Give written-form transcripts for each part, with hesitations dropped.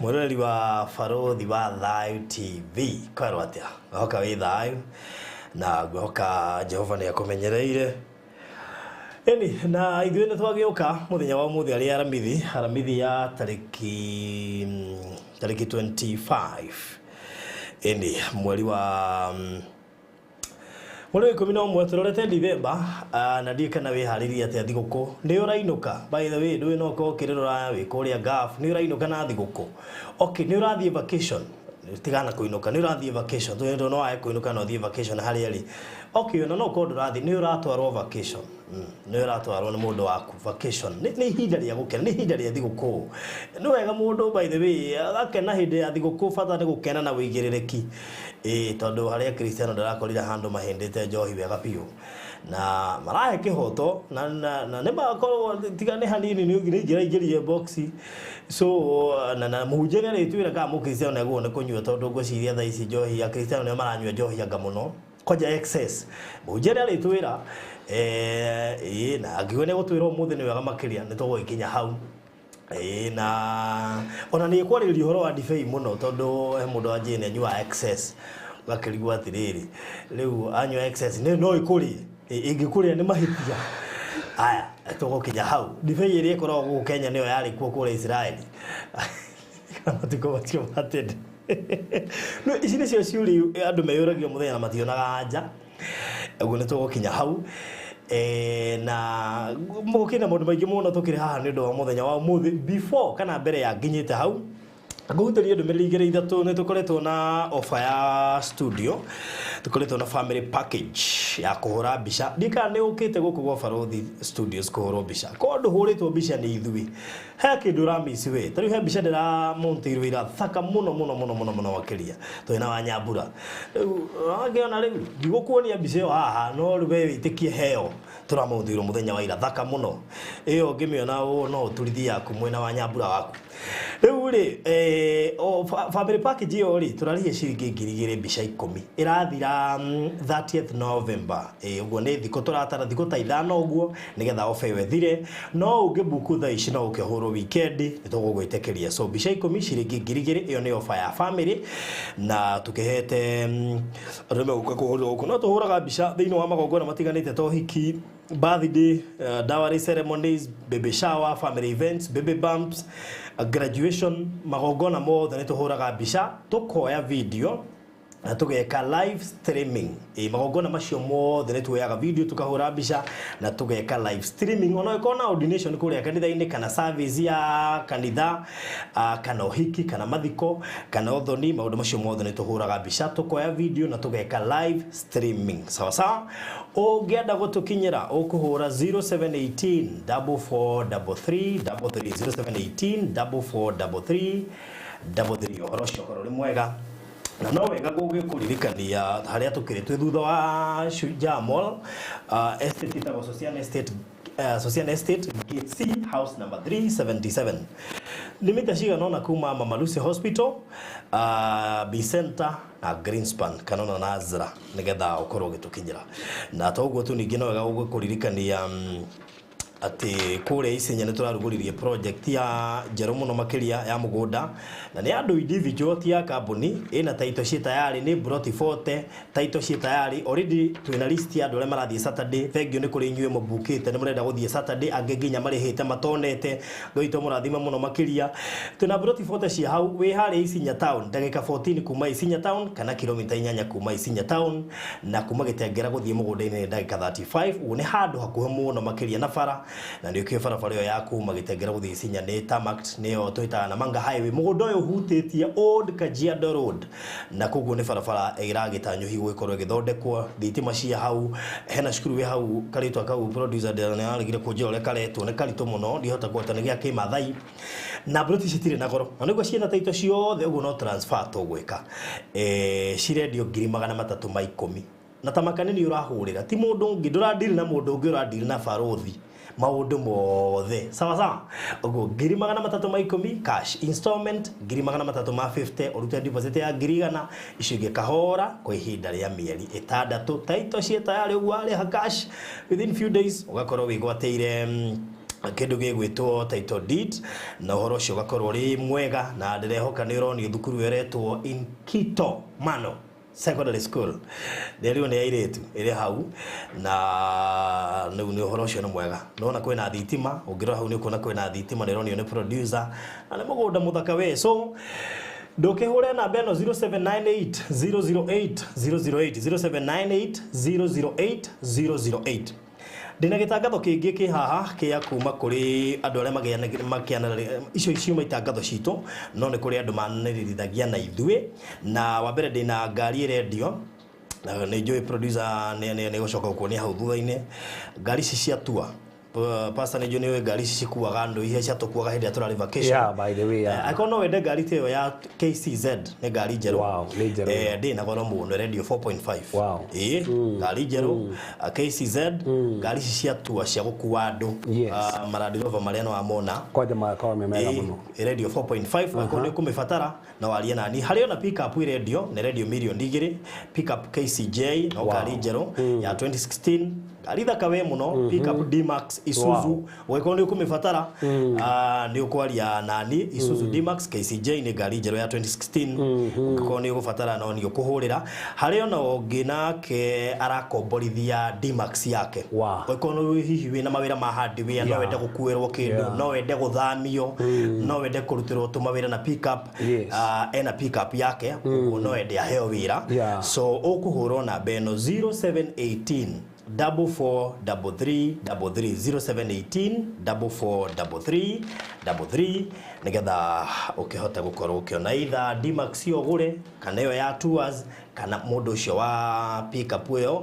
Mwĩroreri wa Barũthi wa Thayũ TV, kwerwo atĩa? Ngwĩhoka wĩ thayũ na ngwĩhoka Jehova nĩ akũmenyereire. Ĩni, na ithuĩ nĩ twagĩũka mũthenya wa ũmũthĩ arĩ Aramithi, Aramithi ya tarĩki 25. Ĩni, mweri wa 11 tũrorete Dithemba, na ndiũĩ kana wĩharĩirie atĩa thigũkũ. Nĩ ũrainũka? By the way, ndũĩ no ũkorwo ũkĩrĩ rũraya, wĩ kũrĩa Gulf, nĩ ũrainũka na thigũkũ? Okay, nĩ ũrathiĩ vacation? Tigana kũinũka, nĩ ũrathiĩ vacation. Tondũ no wage kũinũka na ũthiĩ vacation harĩa rĩ. Okay, ona no ũkorwo ndũrathiĩ, nĩ ũratwarwo vacation. Nĩ ũratwarwo nĩ mũndũ waku vacation. Nĩ ihinda rĩa gũkena, nĩ ihinda rĩa thigũkũ. Nĩ wega mũndũ, by the way, agakena hĩndĩ ya thigũkũ, bata nĩ gũkena na wĩigĩrĩrĩki. Ĩĩ, tondũ harĩa Kristiano ndĩrakorire handũ mahĩndĩte njohi wega biũ. Na marahe kĩhoto na nĩ makorwo tiga nĩ hanini nĩ ingĩraingĩrire box. So na mũhunjia nĩ arĩtwĩra kana mũkristiano nĩ agĩrĩirwo nĩ kũnyua, tondũ ngwĩciria thaa ici njohi akristiano nĩo maranyua njohi anga mũno. Kwanja excess. Mũhunjia nĩ arĩtwĩra, ĩĩ, na angiuga nĩ egũtwĩra ũmũthĩ nĩ wega makĩria, nĩ tũgũgĩkinya hau. Ĩĩ, na ona nĩ ekwarĩrĩria ũhoro wa ndibei mũno, tondũ he mũndũ wanjĩrire nĩ anyuaga excess. Ũgakĩrigwo atĩrĩrĩ, rĩu anyua excess nĩ no ĩkũrĩe? Ĩngĩkũrĩa nĩ mahĩtia. Aya, tũgũkinya hau. Ndibei ĩrĩa ĩkoragwo gũkũ Kenya nĩyo yarĩ kuo kũrĩa Israeli. Kana matukũ macio ma tene. No ici nĩcio ciũria andũ meyũragia mũthenya na mationaga anja. Ũguo nĩ tũgũkinya hau. Na gũkĩrĩ na maũndũ maingĩ mũno tũkĩrĩ haha nĩ ũndũ wa mũthenya wa ũmũthĩ. Before kana mbere ya nginyĩte hau, ngũhutĩrie ndũmĩrĩri igĩrĩ ithatũ. Nĩ tũkoretwo na offer ya studio, tũkoretwo na family package ya kũhũra mbica. Ndiũĩ kana nĩ ũkĩte gũkũ gwa Barũthi Studios kũhũrwo mbica. Korwo ndũhũrĩtwo mbica nĩ ithuĩ, he kĩndũ ũramiss we. Ta rĩu he mbica ndĩramontirwo ira thaka mũno mũno mũno mũno mũno makĩria, twĩna wa Nyambura. Rĩu wakĩona rĩu ndigũkuonia mbica ĩyo haha, no rĩu we wĩtĩkie heo tũramontirwo mũthenya wa ira, thaka mũno. Ĩyo ũngĩmĩona ũũ no ũturithie yaku mwena wa Nyambura waku. Rĩu rĩ, family package ĩyo rĩ, tũrarĩhia ciringi 2000 mbica 10. Ĩrathira 30th November. Ũguo nĩ thikũ tũratara, thikũ ta 5 ũguo, nĩgetha offer ĩyo ĩthire. No ũngĩbuku thaa ici no ũke ũhũrwo weekend, nĩ tũgũgwĩtĩkĩria. So mbica 10 ciringi 2000, ĩyo nĩ offer ya family. Na tũkĩhete andũ megũka kũhũrwo gũkũ. No tũhũraga mbica thĩinĩ wa magongona matiganĩte ta ũhiki, birthday, dowry ceremonies, baby shower, family events, baby bumps, graduation, magongona mothe nĩ tũhũraga mbica, tũkoya video na tũgeka live streaming. Magongona macio mothe nĩ tuoyaga video, tukahũra mbica na tũgeka live streaming. Ona ĩkorwo na ordination kũrĩa kanitha-inĩ, kana service ya kanitha, kana ũhiki, kana mathiko, kana ũthoni, maũndũ macio mothe nĩ tũhũraga mbica, tũkoya video na tũgeka live streaming. Sawa sawa. Ũngĩenda gũtũkinyĩra ũkũhũra 0718 44 33 33, 0718 44 33 33. Ũhoro ũcio ũkorwo ũrĩ mwega. Na no wega gũgĩkũririkania harĩa tũkĩrĩ, twĩ thutha wa Shujaa Mall, estate ĩtagwo Sosian Estate, Sosian Estate Gate C, house number 377. Nĩ mita cigana ũna kuma Mama Lucy Hospital, B Center na Greenspan, kana ona Nazra, nĩgetha ũkorwo ũgĩtũkinyĩra. Na to ũguo tu, ningĩ no wega gũgĩkũririkania atĩ kũrĩa Isinya nĩ tũrarugũririe project ya njerũ mũno makĩria ya mũgũnda, na nĩ andũ individual, ti ya kambuni. Ĩna title ciĩ tayari, nĩ ploti 40, title ciĩ tayari already. Twĩna list ya andũ arĩa marathiĩ Saturday. Thank you nĩ kũrĩ inyuĩ mũbukĩte, nĩ mũrenda gũthiĩ Saturday, angĩ nginya marĩhĩte matonete. Ngai witũ mũrathime mũno makĩria. Twĩna ploti 40 cia hau, wĩ harĩa Isinya town, ndagĩka 14 kuma Isinya town, kana kilomita 8 kuma Isinya town, na kuma Gĩtengera gũthiĩ mũgũnda-inĩ nĩ ndagĩka 35. Ũguo nĩ handũ hakuhĩ mũno makĩria na bara, na nĩ ũkĩũĩ barabara ĩyo ya kuma Gĩtengera gũthiĩ Isinya nĩ tarmac, nĩyo twĩtaga Namanga Highway. Mũgũnda ũyũ ũhutĩtie Old Kajiado Road, na koguo nĩ barabara ĩragĩtanywo hihi gũgĩkorwo ĩgĩthondekwo. Thitima cia hau, hena cukuru wĩ hau, karĩtwa kau producer nĩ aregire kũnjĩra ũrĩa karetwo, nĩ karitũ mũno, ndihota kũhota, nĩ gĩa kĩmathai. Na ploti citirĩ na goro, na nĩguo ciĩna title ciothe, ũguo no transfer tũgwĩka. Cirendio 310,000. Na ta makanini ũrahũrĩra ti mũndũ ũngĩ, ndũradiri na mũndũ ũngĩ, ũradiri na Barũthi maũndũ mothe. Sawa sawa. Ũguo 310,000 cash, installment 350,000, ũrute deposit ya 100,000, icio ingĩ kahora kwa ihinda rĩa mĩeri 6. Title ciĩ tayarĩ, ũguo warĩha cash, within few days ũgakorwo wĩgwatĩire. Kĩndũ gĩgwĩtwo title deed, na ũhoro ũcio ũgakorwo ũrĩ mwega. Na ndĩrehoka nĩ ũronio thukuru ĩyo ĩretwo Inkito Mano Secondary School, nĩrĩo nĩ airĩtu ĩrĩ hau. Na rĩu nĩ ũhoro ũcio nĩ mwega. Nĩwona kwĩna thitima, ũngĩrora hau nĩ ũkuona kwĩna thitima, nĩ ĩronio nĩ producer, na nĩ mũgũnda mũthaka we. So ndũkĩhũre namba ĩno 0798 008 008, 0798 008 008. Ndĩna gĩtangatho kĩngĩ kĩ haha kĩa kuma kũrĩ andũ arĩa makĩanĩrĩra icio ciuma itangatho citũ, no nĩ kũrĩ andũ manĩrĩrithagia na ithuĩ. Na wa mbere, ndĩna ngari ĩrendio, na nĩ njũĩ producer nĩ gũcoka gũkuonia hau thutha-inĩ ngari ici cia tour. Pastor, nĩ njũĩ nĩ ũĩ ngari ici cikuaga andũ, iria ciatũkuaga hĩndĩ ĩrĩa tũrarĩ vacation. Yeah, by the way, yeah. Angĩkorwo no wende ngari ta ĩyo ya KCZ, nĩ ngari njerũ. Wow, nĩ njerũ. Ndĩ na goro mũno, ĩrendio 4.5. Wow. Ĩĩ, ngari njerũ, KCZ, ngari ici cia tour cia gũkua andũ. Marandi Rover marĩa no wamona. Kwanja makorwo me mega mũno. Ĩrendio 4.5. Angĩkorwo nĩ ũkũmĩbatara, no warie nani. Harĩ ona pickup ĩrendio, nĩ ĩrendio mirioni 2, pickup KCJ, no ngari njerũ ya 2016, ngari thaka we mũno, pickup D-Max Isuzu. Ũngĩkorwo nĩ ũkũmĩbatara, nĩ ũkwaria nani. Isuzu D-Max KCJ nĩ ngari njerũ ya 2016. Ũngĩkorwo nĩ ũgũbatara, no nĩ ũkũhũrĩra. Harĩ ona ũngĩ nake arakomborithia D-Max yake. Ũngĩkorwo nĩ hihi wĩna mawĩra ma hardware, no wende gũkuĩrwo kĩndũ, no wende gũthamio, no wende kũrutĩrwo tũmawĩra na pickup, ena pickup yake, ũguo no ende aheo wĩra. So ũkũhũrwo namba ĩno 0718 443333, 0718 443333, nĩgetha ũkĩhote gũkorwo ũkĩona either D-Max ĩyo ũgũre, kana ĩyo ya tours, kana mũndũ ũcio wa pickup ĩyo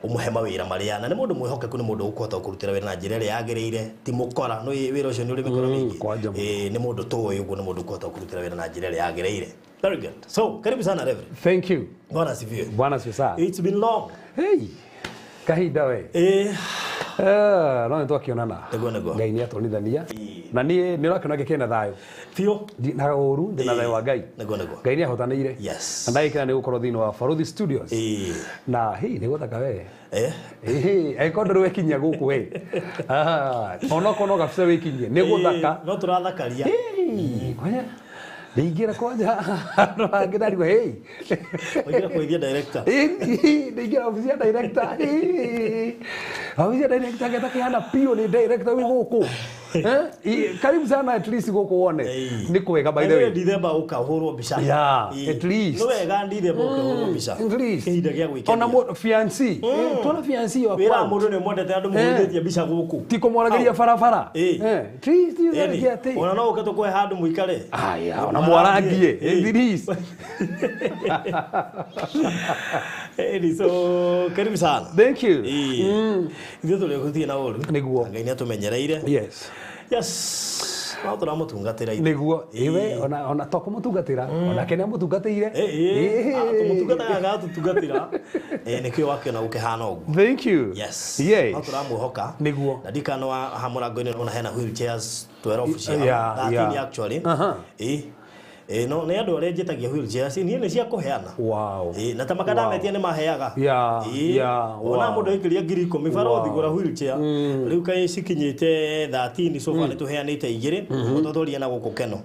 ũmũhe mawĩra marĩa. Na nĩ mũndũ mwĩhokeku, nĩ mũndũ ũkũhota gũkũrutĩra wĩra na njĩra ĩrĩa yagĩrĩire, ti mũkora. Nĩ wĩra ũcio nĩ ũrĩ mĩkora mĩingĩ. Kwanja mũno. Ĩĩ, nĩ mũndũ tũĩ ũguo, nĩ mũndũ ũkũhota gũkũrutĩra wĩra na njĩra ĩrĩa yagĩrĩire. Very good. So karibu sana, Reverend. Thank you. Bwana asifiwe. Bwana asifiwe sana. It's been long. Hey, kahinda we. No nĩ twakĩonana. Nĩguo. Ngai nĩ atwonithania. Na niĩ nĩ ũrakĩona ngĩkĩna thayũ. Biũ. Na ũru ndĩ na thayũ wa Ngai. Nĩguo. Ngai nĩ ahotanĩire. Na ndagĩkena nĩ gũkorwo thĩinĩ wa Baruthi Studios. Na hei, nĩ gũthaka we. Ĩhĩ, angĩkorwo ndũrĩ wekinyia gũkũ we. Ah, onokorwo no gabica wĩkinyie, nĩ gũthaka. No tũrathakaria. Hey, kwanja ndingĩra kwanja andũ angĩ ndarigwo, hey. Waingĩra kũithia director. Ndingĩra obici ya director. Obici ya director ngeta kĩhana piũ nĩ director wĩ gũkũ. Karibu sana, at least gũkũ wone. Nĩ kwega, by the way. Ndithemba ũka ũhũrwo mbica. Yeah, at least. Nĩ wega Ndithemba ũka ũhũrwo mbica. At least. Ihinda rĩa gwĩkenia. Ona fiancé. Tuona fiancé wakwa. Wĩra mũndũ nĩ mwendete andũ mũhũrithĩtie mbica gũkũ. Ti kũmwaragĩria barabara. At least Ĩni. atĩ. Ona no ũke tũkũhe handũ mũikare. Aya, ona mwarangie. At least. Ĩni, so karibu sana. Thank you. Ithuĩ tũrĩ gũthiĩ na ũru. Nĩguo. Ngai nĩ atũmenyereire. Yes. Yes. No tũramũtungatĩra ithuĩ. Nĩguo iwe ona to kũmũtungatĩra, onake nĩ amũtungatĩire. Tũmũtungataga agatũtungatĩra. Nĩkĩo wakĩona gũkĩhana ũguo. Thank you. Yes. Yes. No tũramwĩhoka. Nĩguo. Na ndikano ha mũrango-inĩ nĩwona hena wheelchairs 12 cia 13 actually. No nĩ andũ arĩa njĩtagia wheelchairs, niĩ nĩ cia kũheana. Na ta makadametia nĩ maheaga. Ona mũndũ aikĩria 10,000 barothi gũra wheelchair. Rĩu kaĩ cikinyĩte 13, so far nĩ tũheanĩte igĩrĩ, ũtũtũrie na gũkũ Keno.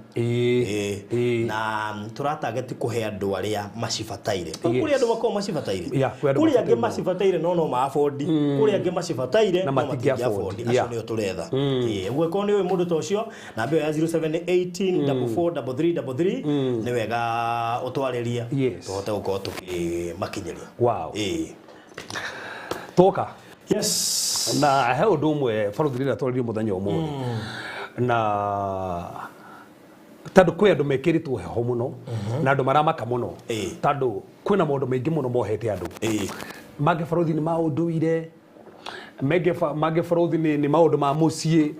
Na tũratageti kũhe andũ arĩa macibataire. Kũrĩ andũ makoragwo macibataire. Yeah, kwĩ andũ Kũrĩ angĩ mabataire. Macibataire no ma-afford. Kũrĩ angĩ macibataire Na no matingĩ matingĩ afford. afford. Acio nĩo tũretha. Ũguo korwo nĩ ũĩ mũndũ ta ũcio, namba ĩyo ya 0718 443333 nĩ wega ũtwarĩrie. Tũhote gũkorwo tũkĩmakinyĩria. Toka. Yes. Na he ũndũ ũmwe barothi rĩrĩa twarĩrie mũthenya ũmũthĩ, na tondũ kwĩ andũ mekĩrĩtwo heho mũno na andũ maramaka mũno, tondũ kwĩna maũndũ maingĩ mũno mohete andũ. Mangĩ barothi nĩ maũndũire, mangĩ barothi nĩ maũndũ ma mũciĩ,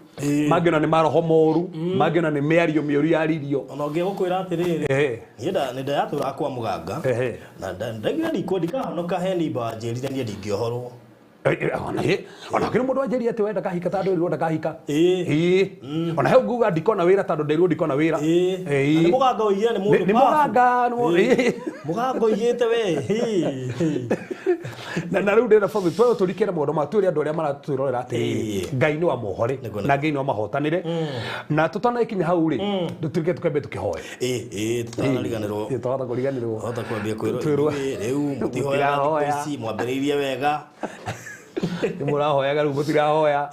mangĩ ona nĩ maroho moru, mangĩ ona nĩ mĩario mĩũru yaririo. Ona ũngĩ gũkwĩra atĩrĩrĩ, niĩ nĩ ndayatũraga kwa mũganga, na ndaigua ndikwo ndikahonoka, he nimba wanjĩrire niĩ ndingĩohorwo. Ona kiri mundu anjeria ati wenda kahika ta ndu wenda kahika. Ona he nguga ndikona wira tondu ndeirwo ndikona wira. Ni muganga oigire ni mundu ni muganga muganga oigite we. Na riu ndira bathi twero turikire maundu ma twire andu aria maratwirorera atiriri Ngai ni wa mohore na Ngai ni wa mahotanire na tutanakinya hau ri nduturike tukembe tukihoe. Tutanariganirwo twahota kuriganirwo hota kwambia kwirwo riu mutihoya ici mwambiriirie wega ni murahoyaga riu mutirahoya.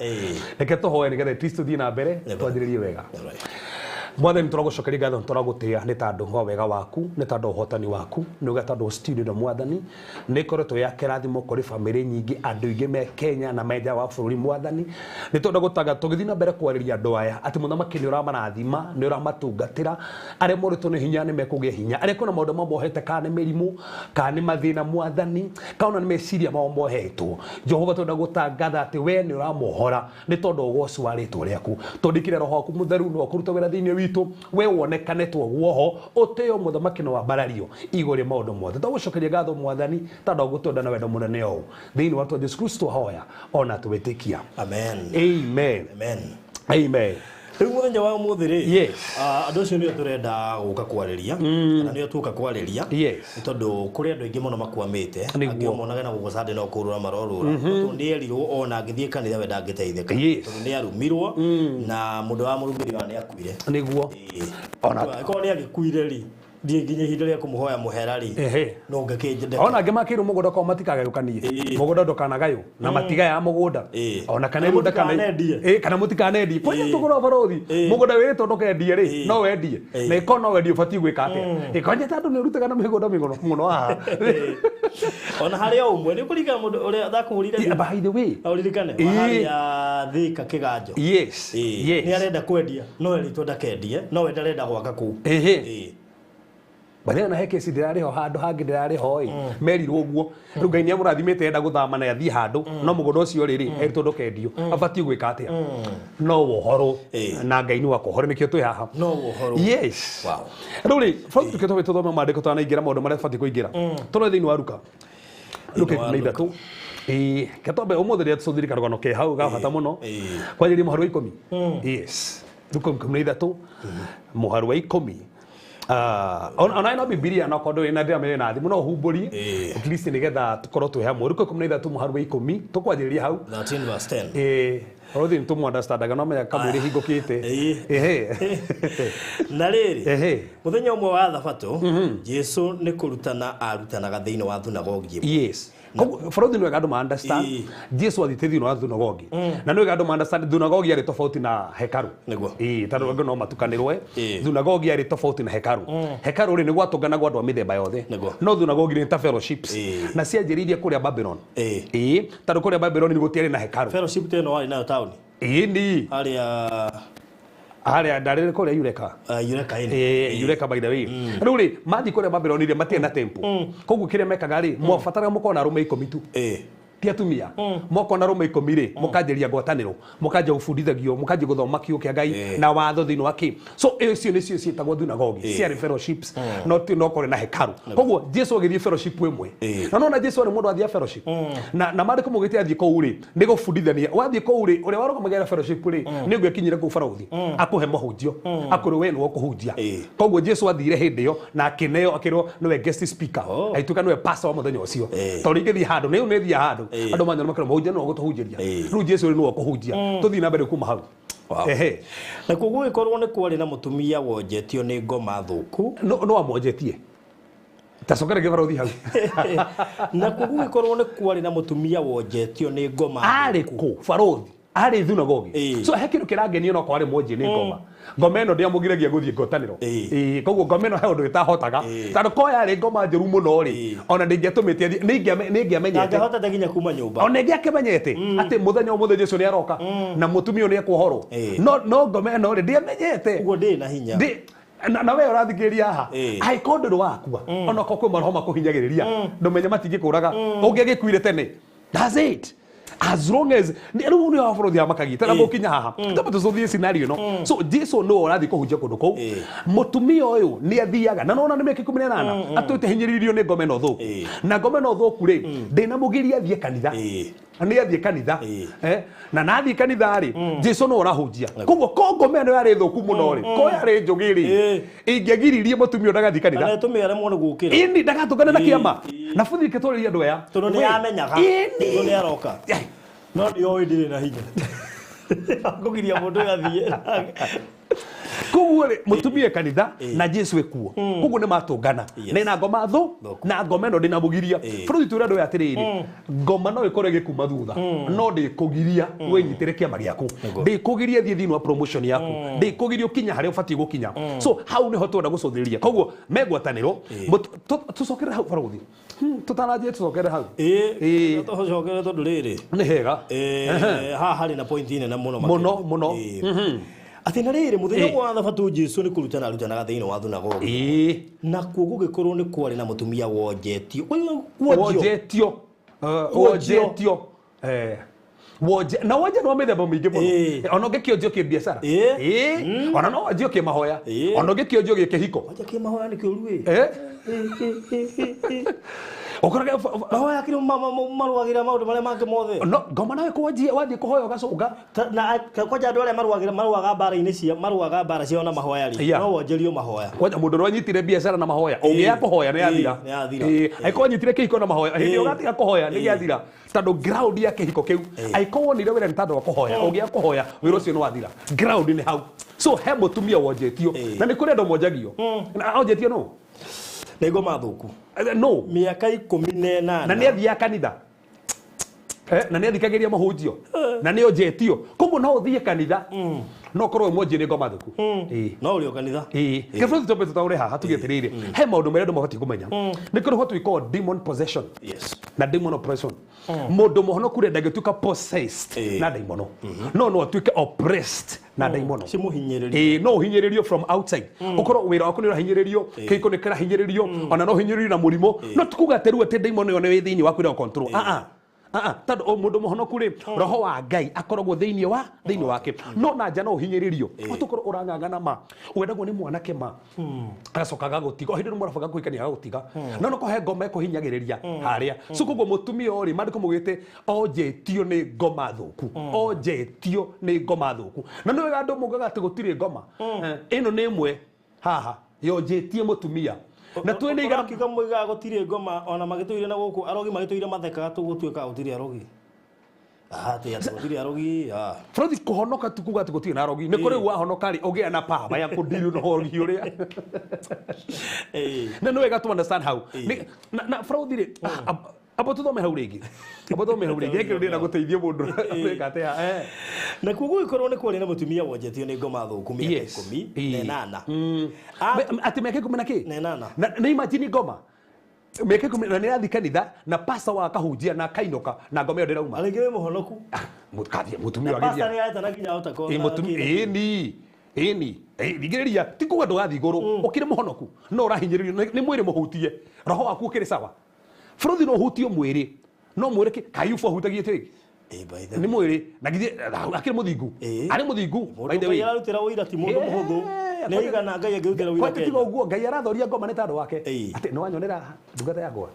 Reke tuhoe nigetha Kristo thiĩ na mbere twanjĩrĩrie wega. Mwathani tũragũcokeria ngatho tũragũtĩĩa nĩ tondũ wa wega waku nĩ tondũ wa ũhotani waku nĩ uga tondũ studio na Mwathani nĩ ĩkoretwo ya kĩrathimo kũrĩ bamĩrĩ nyingĩ andũ aingĩ me Kenya na me nja wa bũrũri. Mwathani nĩ twenda gũtanga tũgĩthiĩ na mbere kwarĩria andũ aya atĩ mũthamaki nĩ ũramarathima nĩ ũramatungatĩra arĩa morĩtwo nĩ hinya nĩ mekũgĩa hinya arĩa kwĩna maũndũ mamohete kana nĩ mĩrimũ kana nĩ mathĩna Mwathani kana nĩ meciria mao mohetwo. Jehova twenda gũtangatha atĩ we nĩ ũramohora nĩ tondũ ũgoci wa rĩtwa rĩaku tondĩkire roho waku mũtheru no akũruta wĩra thĩinĩ witũ we wonekane twoguoho ũtĩo mũthamaki no wambarario igũrũ rĩa maũndũ mothe. Twagũcokeria ngatho Mwathani tondũ gũtwenda na wendo mũnene ũũ thĩinĩ wa Jesu Kristo hoya ona twĩtĩkia. Amen. Amen. Amen. Amen. Riu muthenya wa umuthi ri yes andu acio nio turenda guka kwariria kana nio tuka kwariria yes tondu kuri andu aingi muno makwamite angi monaga na gugu Sunday no kurura marorura tondu ni erirwo ona angithie kanitha we ndangiteithika tondu ni arumirwo na mundu wa murumiri wa ni akuire niguo ona ko ni agikuire ri ndie nginya ihinda ria kumuhoya muhera ri no ngakĩnjendeka ona angĩ makĩrwo mũgũnda kwa matikagayũkanie mũgũnda ndũkanagaywo na matigaya mũgũnda ona kana mũgũnda kana kana mũtikanendie kwanja tũgũra barothi mũgũnda wĩrĩtwo ndũkendie rĩ no wendie na ĩkorwo no wendie ũbatiĩ gwĩka atĩa kwanja tondũ nĩ ũrutaga na mĩgũnda mĩgono mũno haha ona harĩ o ũmwe nĩ ũkũririkana mũndũ ũrĩa ndakũhũrire by the way ũririkane harĩa Thika Kĩganjo yes yes nĩ arenda kwendia no erĩtwo ndakendie no we ndarenda gwaka kũu Baria na heke si ndirarĩ ho handũ hangĩ ndirarĩ ho ĩ merirwo ũguo rĩu Ngai nĩ amũrathimĩte enda gũthama na athiĩ handũ no mũgũnda ũcio rĩrĩ erĩtwo ndũkendio abatiĩ gwĩka atĩa no wohorwo na Ngai nĩ wakũhoro nĩkĩo twĩ haha no wohorwo yes rĩu rĩ bado tukĩtwo tũthome maandĩko twanaingĩra maũndũ marĩa tũbatiĩ kũingĩra tũrore thĩinĩ wa Luka Luka 13 ketombe ũmũthĩ rĩrĩa tũcũthĩrĩria karũgano ke hau ga bata mũno kwanjĩrĩria mũhari wa 10 yes Luka 13 mũhari wa 10 ona ino Bibilia no kondo ina ndira mena na thimu no humbũrie at least nigetha tukorwo twĩ hamwe. Luka 13 mũhari wa 10 tũkwanjĩrĩria hau 13 verse 10 Orothi nĩ tũmũ understandaga no menya kamwĩrĩ hingũkĩte na rĩrĩ mũthenya ũmwe wa thabatũ Jesu nĩ kũrutana arutanaga thĩinĩ wa thunagogi yes Borothi nĩ wega andũ ma understand Jesu athiĩte thĩinĩ wa thunagogi na nĩ wega andũ ma understand thunagogi yarĩ tofauti na hekaru tondũ angĩ no matukanĩrwe thunagogi yarĩ tofauti na hekaru hekaru rĩ nĩ gwatũnganagwo andũ a mĩthemba yothe no thunagogi nĩ ta fellowships na cianjĩrĩirie kũrĩa Babylon tondũ kũrĩa Babylon nĩ gũtiarĩ na hekaru fellowship ta ĩno warĩ nayo taũni ni harĩa ndarĩ kũrĩa Eureka Eureka ĩni Eureka by the way rĩu rĩ mathiĩ kũrĩa Babylon rĩ matiarĩ na temple koguo kĩrĩa mekaga rĩ mwabataraga mũkorwo na arũme 10 tu ti atumia mokona arũme 10 rĩ mũkanjĩria ngwatanĩro mũkanjia gũbundithagio mũkanjia gũthoma kiugo kĩa Ngai na watho thĩinĩ wa kĩ so icio nĩcio ciĩtagwo thunagogi ciarĩ fellowships no ti no kũrĩ na hekaru koguo Jesu agĩthiĩ fellowship ĩmwe na nona Jesu arĩ mũndũ athiĩ fellowship na maandĩko maugĩte athiĩ kũu rĩ nĩ gũbundithania wathiĩ kũu rĩ ũrĩa warũgamagĩrĩra fellowship rĩ nĩ ũngĩakinyire kũu barũthi akũhe mahunjio akwĩrwo we nĩwe ũkũhunjia koguo Jesu athire hĩndĩ ĩyo na akĩneo akĩrwo nĩwe guest speaker agĩtuĩka nĩwe pastor wa mũthenya ũcio tondũ ingĩthiĩ handũ nĩ nĩ thiĩ handũ andũ manyona makĩrwo mahunjia nĩwe ũgũtũhunjĩria rĩu Jesu nĩwe ũkũhunjia tũthiĩ na mbere kuma hau na koguo gũgĩkorwo nĩ kwarĩ na mũtumia wonjetio nĩ ngoma thũku no amwonjetie tacokere gĩbarothi hau na koguo gũgĩkorwo nĩ kwarĩ na mũtumia wonjetio nĩ ngoma arĩ kũ barothi arĩ thunagogi so he kĩndũ kĩrangenio no kwarĩ mwonjie nĩ ngoma ngoma ĩno ndĩamũgiragia gũthiĩ ngwatanĩro koguo ngoma ĩno he ũndũ ĩtahotaga tondũ ko yarĩ ngoma njũru mũno rĩ ona ndĩngĩatũmĩte nĩingĩamenyete ndangĩahotete nginya kuma nyũmba ona ĩngĩakĩmenyete atĩ mũthenya ũmũthĩ Jesu nĩ aroka na mũtumia ũyũ nĩ ekuohorwo no ngoma ĩno rĩ ndĩamenyete ũguo ndĩrĩ na hinya na we ũrathikĩrĩria haha angĩkorwo ndũrĩ wakua ona korwo kwĩ maroho makũhinyagĩrĩria ndũmenye matingĩkũraga ũngĩagĩkuire tene that's it. As long as rĩu nĩ wa bũrũri amakagia tena gũkinya haha tamba tũcũthie scenario no. So Jesu no ũrathiĩ kũhunjia kũndũ kũu, mũtumia ũyũ nĩ athiaga na nona nĩ mĩaka 18 atũĩte hinyĩrĩirio nĩ ngoma ĩno thũku, na ngoma ĩno thũku rĩ ndĩnamũgiria athiĩ kanitha, nĩ athiĩ kanitha, na nathiĩ kanitha rĩ Jesu no ũrahunjia. Koguo ko ngoma ĩno yarĩ thũku mũno rĩ, ko yarĩ njũgĩ rĩ, ingĩagiririe mũtumia ũyũ ndagathiĩ kanitha, na ĩtũme aremwo nĩ gũkĩra, ĩni ndagatũngane na kĩama, na buthi ĩkĩtwarĩria andũ aya tondũ nĩ yamenyaga tondũ nĩ aroka, no nĩ oĩ ndĩrĩ na hinya kũgiria mũndũ ũyũ athiĩ. Koguo rĩ mũtumia kanitha na Jesu ekuo, koguo nĩ matũngana nĩ na ngoma thũ, na ngoma ĩno ndĩnamũgiria. Bũrũri twĩra andũ aya atĩrĩrĩ, ngoma no ĩkorwo ĩgĩkuma thutha, no ndĩkũgiria wĩnyitĩre kĩama gĩaku, ndĩkũgiria thiĩ thĩinĩ wa promotion yaku, ndĩkũgiria ũkinya harĩa ũbatiĩ gũkinya. So hau nĩho twenda gũcũthĩrĩria. Koguo me ngwatanĩro, tũcokerere hau barũthi, tũtaranjie tũcokerere hau. Ĩĩ, tũcokere tondũ rĩrĩ nĩ hega haha harĩ na point nene mũno mũno mũno. Atĩ na rĩrĩ mũthenya wa thabatũ Jesu nĩ kũrutana arutanaga thĩinĩ wa thunagogi, nakuo gũgĩkorwo nĩ kwarĩ na mũtumia wonjetio wonjetio wonjetio na wonje nĩ wa mĩthemba mĩingĩ mũno. Ona ũngĩkĩonjio kĩbiacara, ona no wonjio kĩmahoya, ona ũngĩkĩonjio gĩkĩhiko. Wonja kĩmahoya nĩ kĩũru ĩ. Ũkoraga mahoya kĩrĩ marũagĩra maũndũ marĩa mangĩ mothe. No ngoma nawe kwanjia wathiĩ kũhoya ũgacũnga. Na kwanja andũ arĩa marũagĩra marũaga mbara-inĩ cia marũaga mbara ciao na mahoya rĩ, no wonjerio mahoya. Kwanja mũndũ ũrĩa wanyitire biacara na mahoya, ũngĩaga kũhoya nĩ yathira. Angĩkorwo wanyitire kĩhiko na mahoya, hĩndĩ ĩyo ũgatiga kũhoya nĩ gĩathira. Tondũ ground ya kĩhiko kĩu, angĩkorwo wonire wĩra nĩ tondũ wa kũhoya, ũngĩaga kũhoya wĩra ũcio nĩ wathira. Ground nĩ hau. So he mũtumia wonjetio, na nĩ kũrĩ andũ monjagio. Na onjetio no? Nĩ ngoma thũku. No. Mĩaka 18. Na nĩ athiaga kanitha. Na nĩ athikagĩria mahunjio. Na nĩ onjetio. Koguo no ũthiĩ kanitha, no ũkorwo wĩ mwonjie nĩ ngoma thũku. No ũrĩ o kanitha. Kĩbũrũri twambe tũtaũre haha tuge atĩrĩrĩ, he maũndũ marĩa andũ mabatiĩ kũmenya. Nĩ kũrĩ what we call demon possession na demon oppression. Mũndũ mũhonoku rĩ ndangĩtuĩka possessed na ndaimono, no no atuĩke oppressed na ndaimono. Cimuhinyĩrĩrie. No ũhinyĩrĩrio from outside, ũkorwo wĩra waku nĩ ũrahinyĩrĩrio, kĩhiko nĩ kĩrahinyĩrĩrio, ona no ũhinyĩrĩrio na mũrimũ. No ti kuga atĩ rĩu atĩ ndaimono ĩyo nĩ wĩ thĩinĩ waku ĩra control. Tondũ o mũndũ mũhonoku rĩ, roho wa Ngai akoragwo thĩinĩ wake. No na nja no ũhinyĩrĩrio, ũtũkorwo ũrang'ang'ana ma wendagwo nĩ mwanake ma agacoka agagũtiga, o hĩndĩ ĩrĩa mũrabanga kũhikania agagũtiga, no no kũhe ngoma ĩkũhinyagĩrĩria harĩa. So koguo mũtumia ũyũ rĩ, maandĩko maugĩte onjetio nĩ ngoma thũku, onjetio nĩ ngoma thũku. Na nĩ wega andũ maugaga atĩ gũtirĩ ngoma. Ĩno nĩ ĩmwe haha yonjetie mũtumia. Na twĩ nĩ igana kiuga moigaga gũtirĩ ngoma, ona magĩtũire na gũkũ arogi magĩtũire mathekaga tũgũtuĩka gũtirĩ arogi. Atĩ atĩ gũtirĩ arogi. Bũrũri kũhonoka tu kuga atĩ gũtirĩ na arogi. Nĩ kũrĩ wahonoka rĩ, ũgĩa na power ya kũdeal na ũrogi ũrĩa. Na nĩ wega to understand how. Na bũrũri rĩ, amba tũthome hau rĩngĩ. Amba tũthome hau rĩngĩ. Hekĩrĩ ndĩna gũteithia mũndũ. Weka atĩa? Na kuo gũgĩkorwo nĩ kwarĩ na mũtumia wonjetio nĩ ngoma thũku mĩaka 18. Atĩ mĩaka 10 na kĩ? Na ĩnana. Na nĩ imagine ngoma. Mĩaka 10 na nĩ arathiĩ kanitha na pastor wa akahunjia na akainũka na ngoma ĩyo ndĩrauma. Arĩngĩ wĩ mũhonoku. Mũtumia agĩthiĩ. Pastor nĩ aretana nginya ahota kuona. Ĩni. Ĩni. Ringĩrĩria ti kuga ndũgathiĩ igũrũ, ũkĩrĩ mũhonoku, no ũrahinyĩrĩrio nĩ mwĩrĩ mũhutie. Roho waku ũkĩrĩ sawa. Bũrũri no ũhutio mwĩrĩ, no mwĩrĩ kĩ Kayubu ahutagie atĩrĩ. Nĩ mwĩrĩ na githĩ akĩrĩ mũthingu. Arĩ mũthingu by the way. Ngai ararutĩra ũira ti mũndũ mũhũthũ. Nĩ aigana Ngai angĩrutĩra ũira Kenya. Tiga ũguo Ngai arathoria ngoma nĩ tondũ wake. Atĩ nĩ wanyonera ndungata yakwa.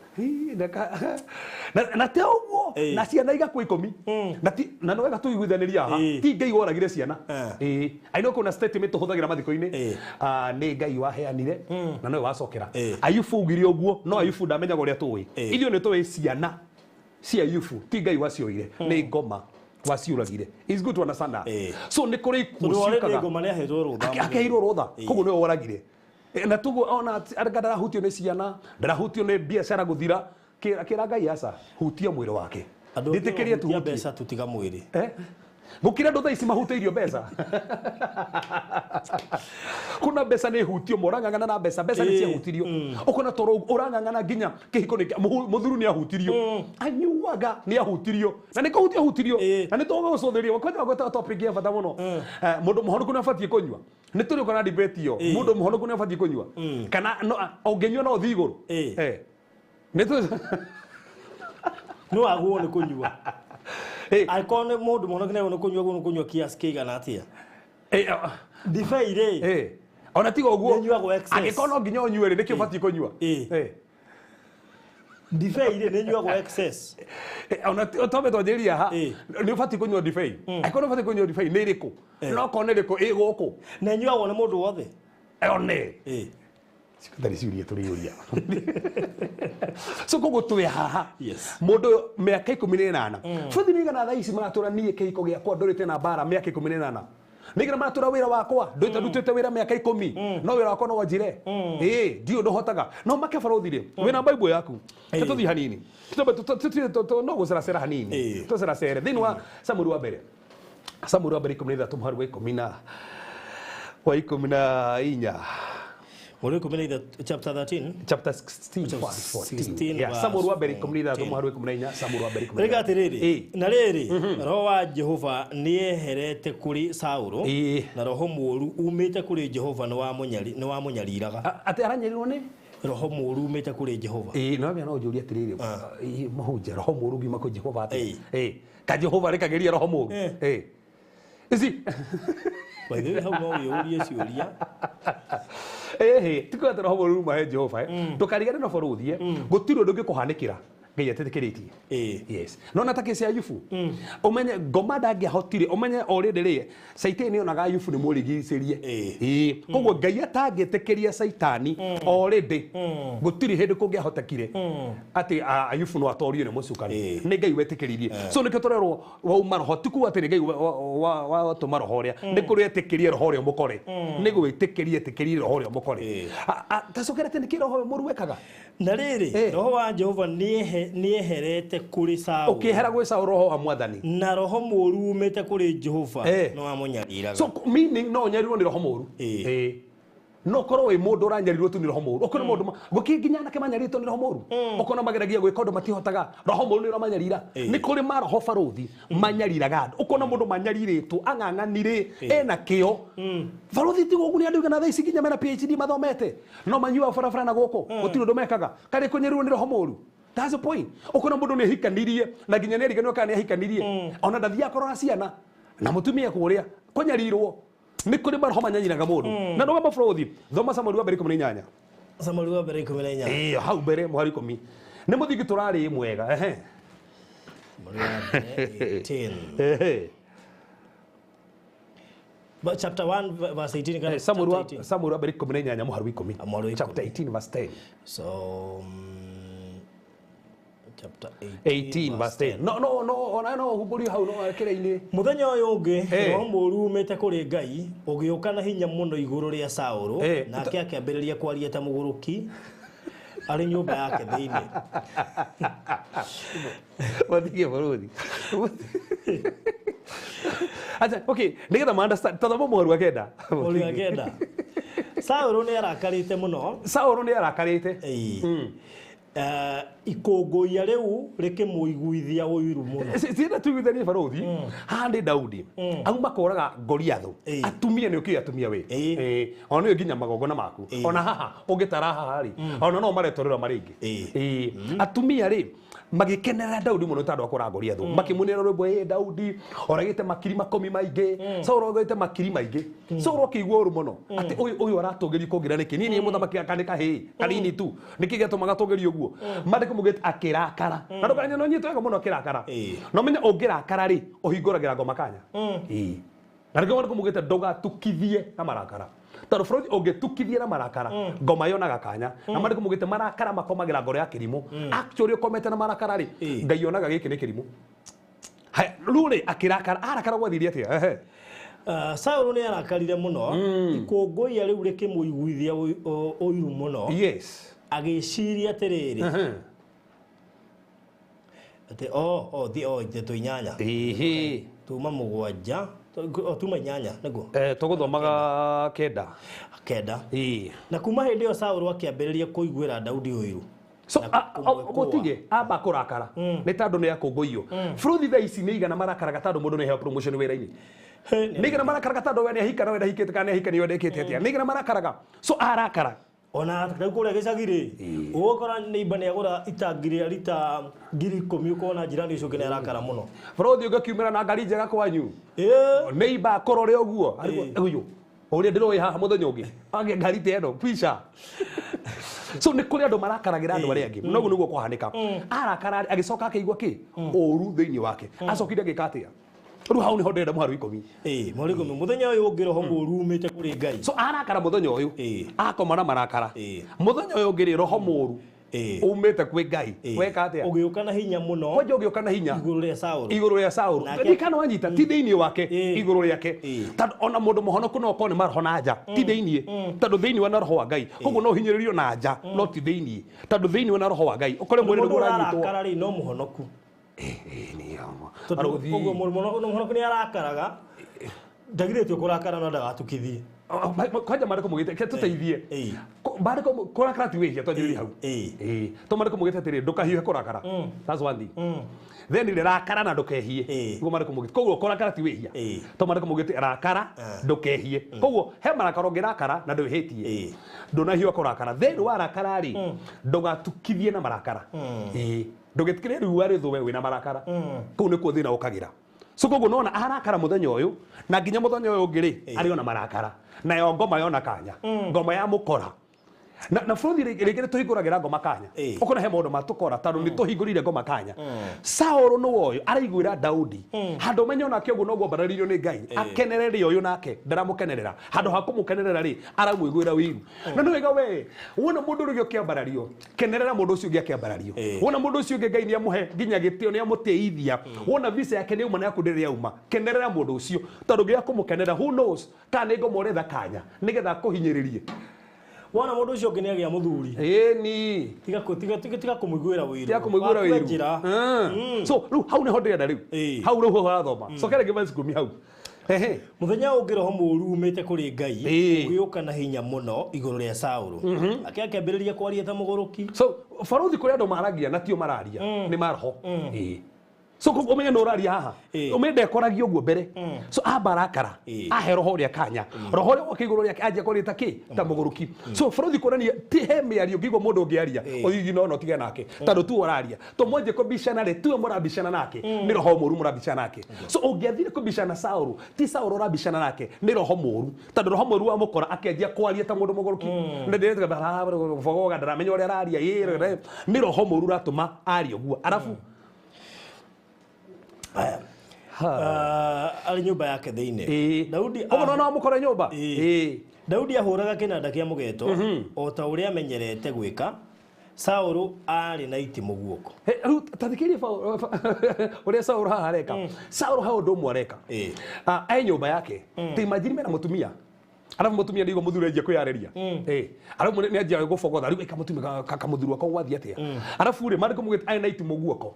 Na te ũguo na ciana igakua 10. Na ti na nĩ wega tũiguithanĩria haha. Ti Ngai woragire ciana. I know kuna statement tũhũthagĩra mathiko-inĩ. Nĩ Ngai waheanire na nowe wacokera. Ayubu augire ũguo, no Ayubu ndamenyaga ũrĩa tũĩ. Ithuĩ nĩ tũĩ ciana cia Ayubu ti Ngai wacioire, nĩ ngoma waciũragire. It's good to understand that. So nĩ kũrĩ ikuũ ciũkaga. Ngoma nĩ ahetwo rũtha. Akeheirwo rũtha. Koguo nĩwe woragire. Na tuguo ona anga ndarahutio nĩ ciana, ndarahutio nĩ biacara gũthira, kĩra Ngai aca, hutia mwĩrĩ wake. Ndĩtĩkĩrie tu mbeca tutiga mwĩrĩ. Gũkĩra andũ thaa ici mahutĩirio mbeca. Kuna mbeca nĩ hutio, mũrang'ang'ana na mbeca, mbeca nĩ ciahutirio. Ũkona toro ũrang'ang'ana nginya kĩhiko nĩ mũthuru nĩ ahutirio. Anyuaga nĩ ahutirio. Na nĩ kũhutio ahutirio. Na nĩ tũgũgũcũthĩria. Kwanja gweta topic ya bata mũno. Mũndũ mũhonoku nĩ abatiĩ kũnyua. Nĩ tũrĩ ũkona debate ĩyo. Mũndũ mũhonoku nĩ abatiĩ kũnyua. Kana ũngĩnyua no ũthiĩ igũrũ. Nĩ tũ No agwo nĩ kũnyua. Angĩkorwo nĩ mũndũ mwanake nĩ kũnyua nĩ kũnyua kiasi kĩigana atĩa? Ndibei rĩ. Ona tiga ũguo. Nĩnyuagwo excess. Angĩkorwo no nginya ũnyue rĩ, nĩkĩ ũbatiĩ kũnyua? Ndibei rĩ nĩnyuagwo excess. Ona twambe twanjĩrĩria ha nĩ ũbatiĩ kũnyua ndibei. Angĩkorwo nĩ ũbatiĩ kũnyua ndibei nĩ ĩrĩkũ? No korwo nĩ ĩrĩkũ ĩ gũkũ? Na ĩnyuagwo nĩ mũndũ wothe. One. Cikũtarĩ ciũria tũrĩũria. So koguo twĩ haha. Mũndũ mĩaka 18. Bũthi nĩ igana thaa ici maratũra niĩ kĩhiko gĩakwa ndũrĩte na mbara mĩaka 18. Nĩ maratũra wĩra wakwa ndũrĩte ndutĩte wĩra mĩaka 10. No wĩra wakwa no wanjire. Ndiũ ndũhotaga. No make barothi rĩ wĩna Bible yaku. Tũthiĩ hanini. No gũceracera hanini. Tũceracere thĩinĩ wa Samueli wa mbere. Samueli wa mbere 13 mũhari wa 10 wa 14. Chapter 13 chapter 16 verse 14. Yeah, Samueli wa mbere 13 mũhari wa 14. Samueli wa mbere 13. Rĩga atĩrĩrĩ, na rĩrĩ roho wa Jehova nĩeherete kũrĩ Saũlũ na roho mũũru umĩte kũrĩ Jehova nĩ wamũnyariraga. Atĩ aranyarirwo nĩ roho mũũru umĩte kũrĩ Jehova. No no njũrie atĩrĩrĩ, mũhunjia roho mũũru ngiuma kũrĩ Jehova atĩ? Ka Jehova rĩkageria roho mũũru? Ici by the way hau no wĩyũrie ciũria. Ti kuga atĩ roho mũũru uma he Jehova. Ndũkarigane na bũrũthi gũtirĩ ũndũ ũngĩkũhanĩkĩra Ngai atetĩkĩrĩtie. Yes. No na ta kesi ya Ayubu. Umenye ngoma ndangĩahotire, umenye already rĩ Saitani onaga Ayubu nĩ mũrigicĩrie. Koguo Ngai atangĩtĩkĩria Saitani already gũtirĩ hĩndĩ kũngĩahotekire atĩ Ayubu no atorio nĩ mũcukani. Nĩ Ngai wetĩkĩririe. So nĩkĩo tũrerwo wauma roho ti kuga atĩ nĩ Ngai watũma roho ũrĩa, nĩ kũrĩ etĩkĩrie roho ũrĩa mũkore. Nĩ gwĩtĩkĩria etĩkĩrie roho ũrĩa mũkore. Tacokera atĩ nĩkĩ roho mũũru wekaga? Na rĩrĩ roho wa Jehova nĩeherete kũrĩ Saũlũ. Ũkĩehera gwĩ Saũlũ roho wa Mwathani. Na roho mũũru umĩte kũrĩ Jehova no wamũnyariraga. So meaning no ũnyarirwo nĩ roho mũũru. No korwo wĩ mũndũ ũranyarirwo tu nĩ roho mũũru. Ũkona mũndũ gũkĩ nginya anake manyarirĩtwo nĩ roho mũũru. Ũkona mageragia gwĩka ũndũ matihotaga. Roho mũũru nĩ ũramanyarira. Nĩ kũrĩ maroho barũthi manyariraga andũ. Ũkona mũndũ manyarirĩtwo ang'ang'anire ena kĩo. Barũthi ti ũguo nĩ andũ igana thaa ici nginya mena PhD mathomete. No manyuaga barabara na gũkũ. Gũtirĩ ũndũ mekaga. Karĩ kũnyarirwo nĩ roho mũũru. That's the point. Ũkona mũndũ nĩ ahikanirie na nginya nĩ ariganĩrwo kana nĩ ahikanirie. Ona ndathiaga kũrora ciana na mũtumia kũrĩa kũnyarirwo. Nĩ kũrĩ maroho manyanyiraga mũndũ. Na ndũgamba bũrũthi thoma Samueli wa mbere 18. Samueli wa mbere 18. Hau mbere mũhari 10. Nĩ mũthingi tũrarĩ mwega. Samueli wa mbere 18. But chapter 1 verse 18 kana Samueli wa mbere 18 mũhari 10. Chapter 18 verse 10. So chapter 18 verse 10. No no no ona no humbũrio hau no kĩrĩa-inĩ. Mũthenya ũyũ ũngĩ roho mũũru umĩte kũrĩ Ngai ũgĩũka na hinya mũno igũrũ rĩa Saũlũ, nake akĩambĩrĩria kwaria ta mũgũrũki arĩ nyũmba yake thĩinĩ. Wathiĩ bũrũri. Acha, okay, nĩgetha ma understand tathoma mũhari wa kenda. Mũhari wa kenda. Saũlũ nĩ arakarĩte mũno. Saũlũ nĩ arakarĩte. Ikũngũiya rĩu rĩkĩmũiguithia ũiru mũno. Cienda tuiguithanie barũthi haha nĩ Daudi auma kũraga Goliathũ. Atumia nĩ ũkĩũĩ atumia we. Ona nĩũĩ nginya magongona maku. Ona haha ũngĩtara haha rĩ ona no maretorera marĩngĩ. Atumia rĩ magĩkenerera Daudi mũno tondũ akũraga Goliathũ. Makĩmũinĩra rwĩmbo, Daudi oragĩte makiri makũmi maingĩ. Saũlũ oragĩte makiri maingĩ. Saũlũ akĩigua ũru mũno atĩ ũyũ aratũgĩrio kũngira nĩkĩ? Niĩ nĩ mũthamaki aka nĩ kahĩĩ kanini tu. Nĩkĩ gĩatũmaga tũgĩrio ũguo? Mandĩko maugĩte akĩrakara. Na ndũkanye no nyitwo wega mũno akĩrakara. No menye ũngĩrakara rĩ ũhingũragĩra ngoma kanya. Na nĩkĩo mandĩko maugĩte ndũgatukithie na marakara. Tondũ bũrũri ũngĩtukithie na marakara ngoma yonaga kanya. Na mandĩko maugĩte marakara makomagĩra ngoro ya kĩrimũ. Actually ũkomete na marakara rĩ Ngai yonaga gĩkĩ nĩ kĩrimũ. Rĩu rĩ akĩrakara arakara gwathire atĩa? Saũlũ nĩ arakarire mũno. Ikũngũiya rĩu rĩkĩmũiguithia ũiru mũno. Yes. Agĩciria atĩrĩrĩ atĩ o ithatũ inyanya. Tuma mũgwanja tuma inyanya nĩguo. Tũgũthomaga kenda. Kenda. Na kuma hĩndĩ ĩyo Saũlũ akĩambĩrĩria kũiguĩra Daudi ũiru. So mũtige amba kũrakara nĩ tondũ nĩ akũngũiyo. Bũrũthi thaa ici nĩ igana marakaraga tondũ mũndũ nĩ aheo promotion wĩra-inĩ. Nĩ igana marakaraga tondũ we nĩ ahika na we ndahikĩte kana nĩ ahika nĩ we ndekĩte atĩa. Nĩ igana marakaraga. So arakara. Ona rĩu kũrĩa gĩcagi rĩ, ũgũkora neighbor nĩ agũra itangi rĩa rita 10,000 ũkona jirani ũcio ũngĩ nĩ arakara mũno. Bũrũthi ũngĩkiumĩra na ngari njega kwanyu. Neighbor akorore ũguo. Ũyũ. Ũrĩa ndĩroĩ haha mũthenya ũngĩ. Agĩa ngari ta ĩno pica. So nĩ kũrĩ andũ marakaragĩra andũ arĩa angĩ. Noguo nĩguo kwahanĩka. Arakara agĩcoka akĩigua kĩ? Ũru thĩinĩ wake. Acokire agĩka atĩa? Rĩu hau nĩho ndĩrenda mũharu 10. Mũharu 10. Mũthenya ũyũ ũngĩ roho mũũru umĩte kũrĩ Ngai. So arakara mũthenya ũyũ. Akoma na marakara. Mũthenya ũyũ ũngĩ rĩ roho mũũru umĩte kwĩ Ngai. Weka atĩa? Ũgĩũka na hinya mũno. Kwanja ũgĩũka na hinya. Igũrũ rĩa Saũlũ. Igũrũ rĩa Saũlũ. Ndikana wanyita ti thĩinĩ wake igũrũ rĩake. Tondũ ona mũndũ mũhonoku no okorwo nĩ maroho na nja ti thĩinĩ. Tondũ thĩinĩ wa na roho wa Ngai. Koguo no ũhinyĩrĩrio na nja no ti thĩinĩ. Tondũ thĩinĩ wa na roho wa Ngai. Ũkore mwĩrĩ nĩguo ũranyitwo. Mũndũ ũrarakara rĩ no mũhonoku. Ũguo mũhonoku nĩ arakaraga. Ndagirĩtio kũrakara no ndagatukithie. Kwanja marĩkũ mũgĩte ke tũteithie. Marĩkũ kũrakara ti wĩhia twanjĩrĩrie hau. To marĩkũ mũgĩte atĩrĩ ndũkahiũhe kũrakara. That's one thing. Then rĩ rakara na ndũkehie. Nĩguo marĩkũ mũgĩte. Koguo kũrakara ti wĩhia. To marĩkũ mũgĩte rakara ndũkehie. Koguo he marakara ũngĩrakara na ndwĩhĩtie. Ndũnahiũha kũrakara. Then warakara rĩ ndũgatukithie na marakara. Ndũgĩtĩkĩre riũa rĩthũe wĩna marakara. Kũu nĩkuo thĩna ũkagĩra. So koguo nona arakara mũthenya ũyũ na nginya mũthenya ũyũ ũngĩ rĩ arĩ ona marakara nayo ngoma yona kanya ngoma ya mũkora na bũrũri rĩngĩ nĩ tũhingũragĩra ngoma kanya ũkona he maũndũ matũkora tondũ nĩ tũhingũrire ngoma kanya. Saũlũ nĩwe ũyũ araiguĩra Daudi handũ ũmenye onake ũguo noguo ambararirio nĩ Ngai akenerere ũyũ nake ndaramũkenerera handũ ha kũmũkenerera rĩ aramũiguĩra ũiru. Na nĩ wega we wona mũndũ ũrĩa ũkĩambarario kenerera mũndũ ũcio ũngĩ akĩambarario. Wona mũndũ ũcio ũngĩ Ngai nĩamũhe nginya gĩtĩo nĩamũtĩithia. Wona visa yake nĩauma na yaku ndĩrĩ yauma kenerera mũndũ ũcio tondũ ũngĩaga kũmũkenerera who knows kana nĩ ngoma ũretha kanya nĩgetha akũhinyĩrĩrie. Wona mũndũ ũcio ũngĩ nĩagĩa mũthuri. Ĩni. Tiga kũmũiguĩra ũiru. Tiga kũmũiguĩra ũiru. So rĩu hau nĩho ndĩrenda rĩu. Hau rĩu ũrathoma. Cokera rĩngĩ verse 10 hau. Mũthenya ũngĩ roho mũũru umĩte kũrĩ Ngai ũgĩũka na hinya mũno igũrũ rĩa Saũlũ. Akĩambĩrĩria kwaria ta mũgũrũki. So barothi kũrĩ andũ maragia na tio mararia nĩ maroho. So ũmenye nĩ ũraria haha. Ũmenye ndekoragia ũguo mbere. So amba arakara ahe roho ũrĩa kanya. Roho ũrĩa woka igũrũ rĩake anjia kwaria ta kĩ? Ta mũgũrũki. So barothi kuonania ti he mĩario ũngĩigua mũndũ ũngĩaria ũthiĩ no tige nake tondũ tu ũraria. To mwanjie kũbicana rĩ tuwe mũrabicana nake nĩ roho mũũru mũrabicana nake. So ũngĩathire kũbicana Saũlũ ti Saũlũ ũrabicana nake nĩ roho mũũru tondũ roho mũũru wamũkora akĩanjia kwaria ta mũndũ mũgũrũki. Nĩ ndĩreta ndaramenya ũrĩa araria nĩ roho mũũru ũratũma arie ũguo. Arabu arĩ nyũmba yake thĩinĩ. Daudi ũguo no amũkore nyũmba. Daudi ahũraga kĩnanda kĩa mũgeto o ta ũrĩa amenyerete gwĩka. Saũlũ arĩ na itimũ guoko. Rĩu ta thikĩrĩria ũrĩa Saũlũ haha areka. Saũlũ ha ũndũ ũmwe areka. E nyũmba yake. Ta imagine mena mũtumia. Arabu mũtumia nĩguo mũthuri anjia kwĩyarĩria. Arabu nĩ anjia gũbogotha rĩu ĩka mũtumia kamũthuri wakwa gwathiĩ atĩa. Arabu rĩ marĩkũ mũgĩte arĩ na itimũ guoko.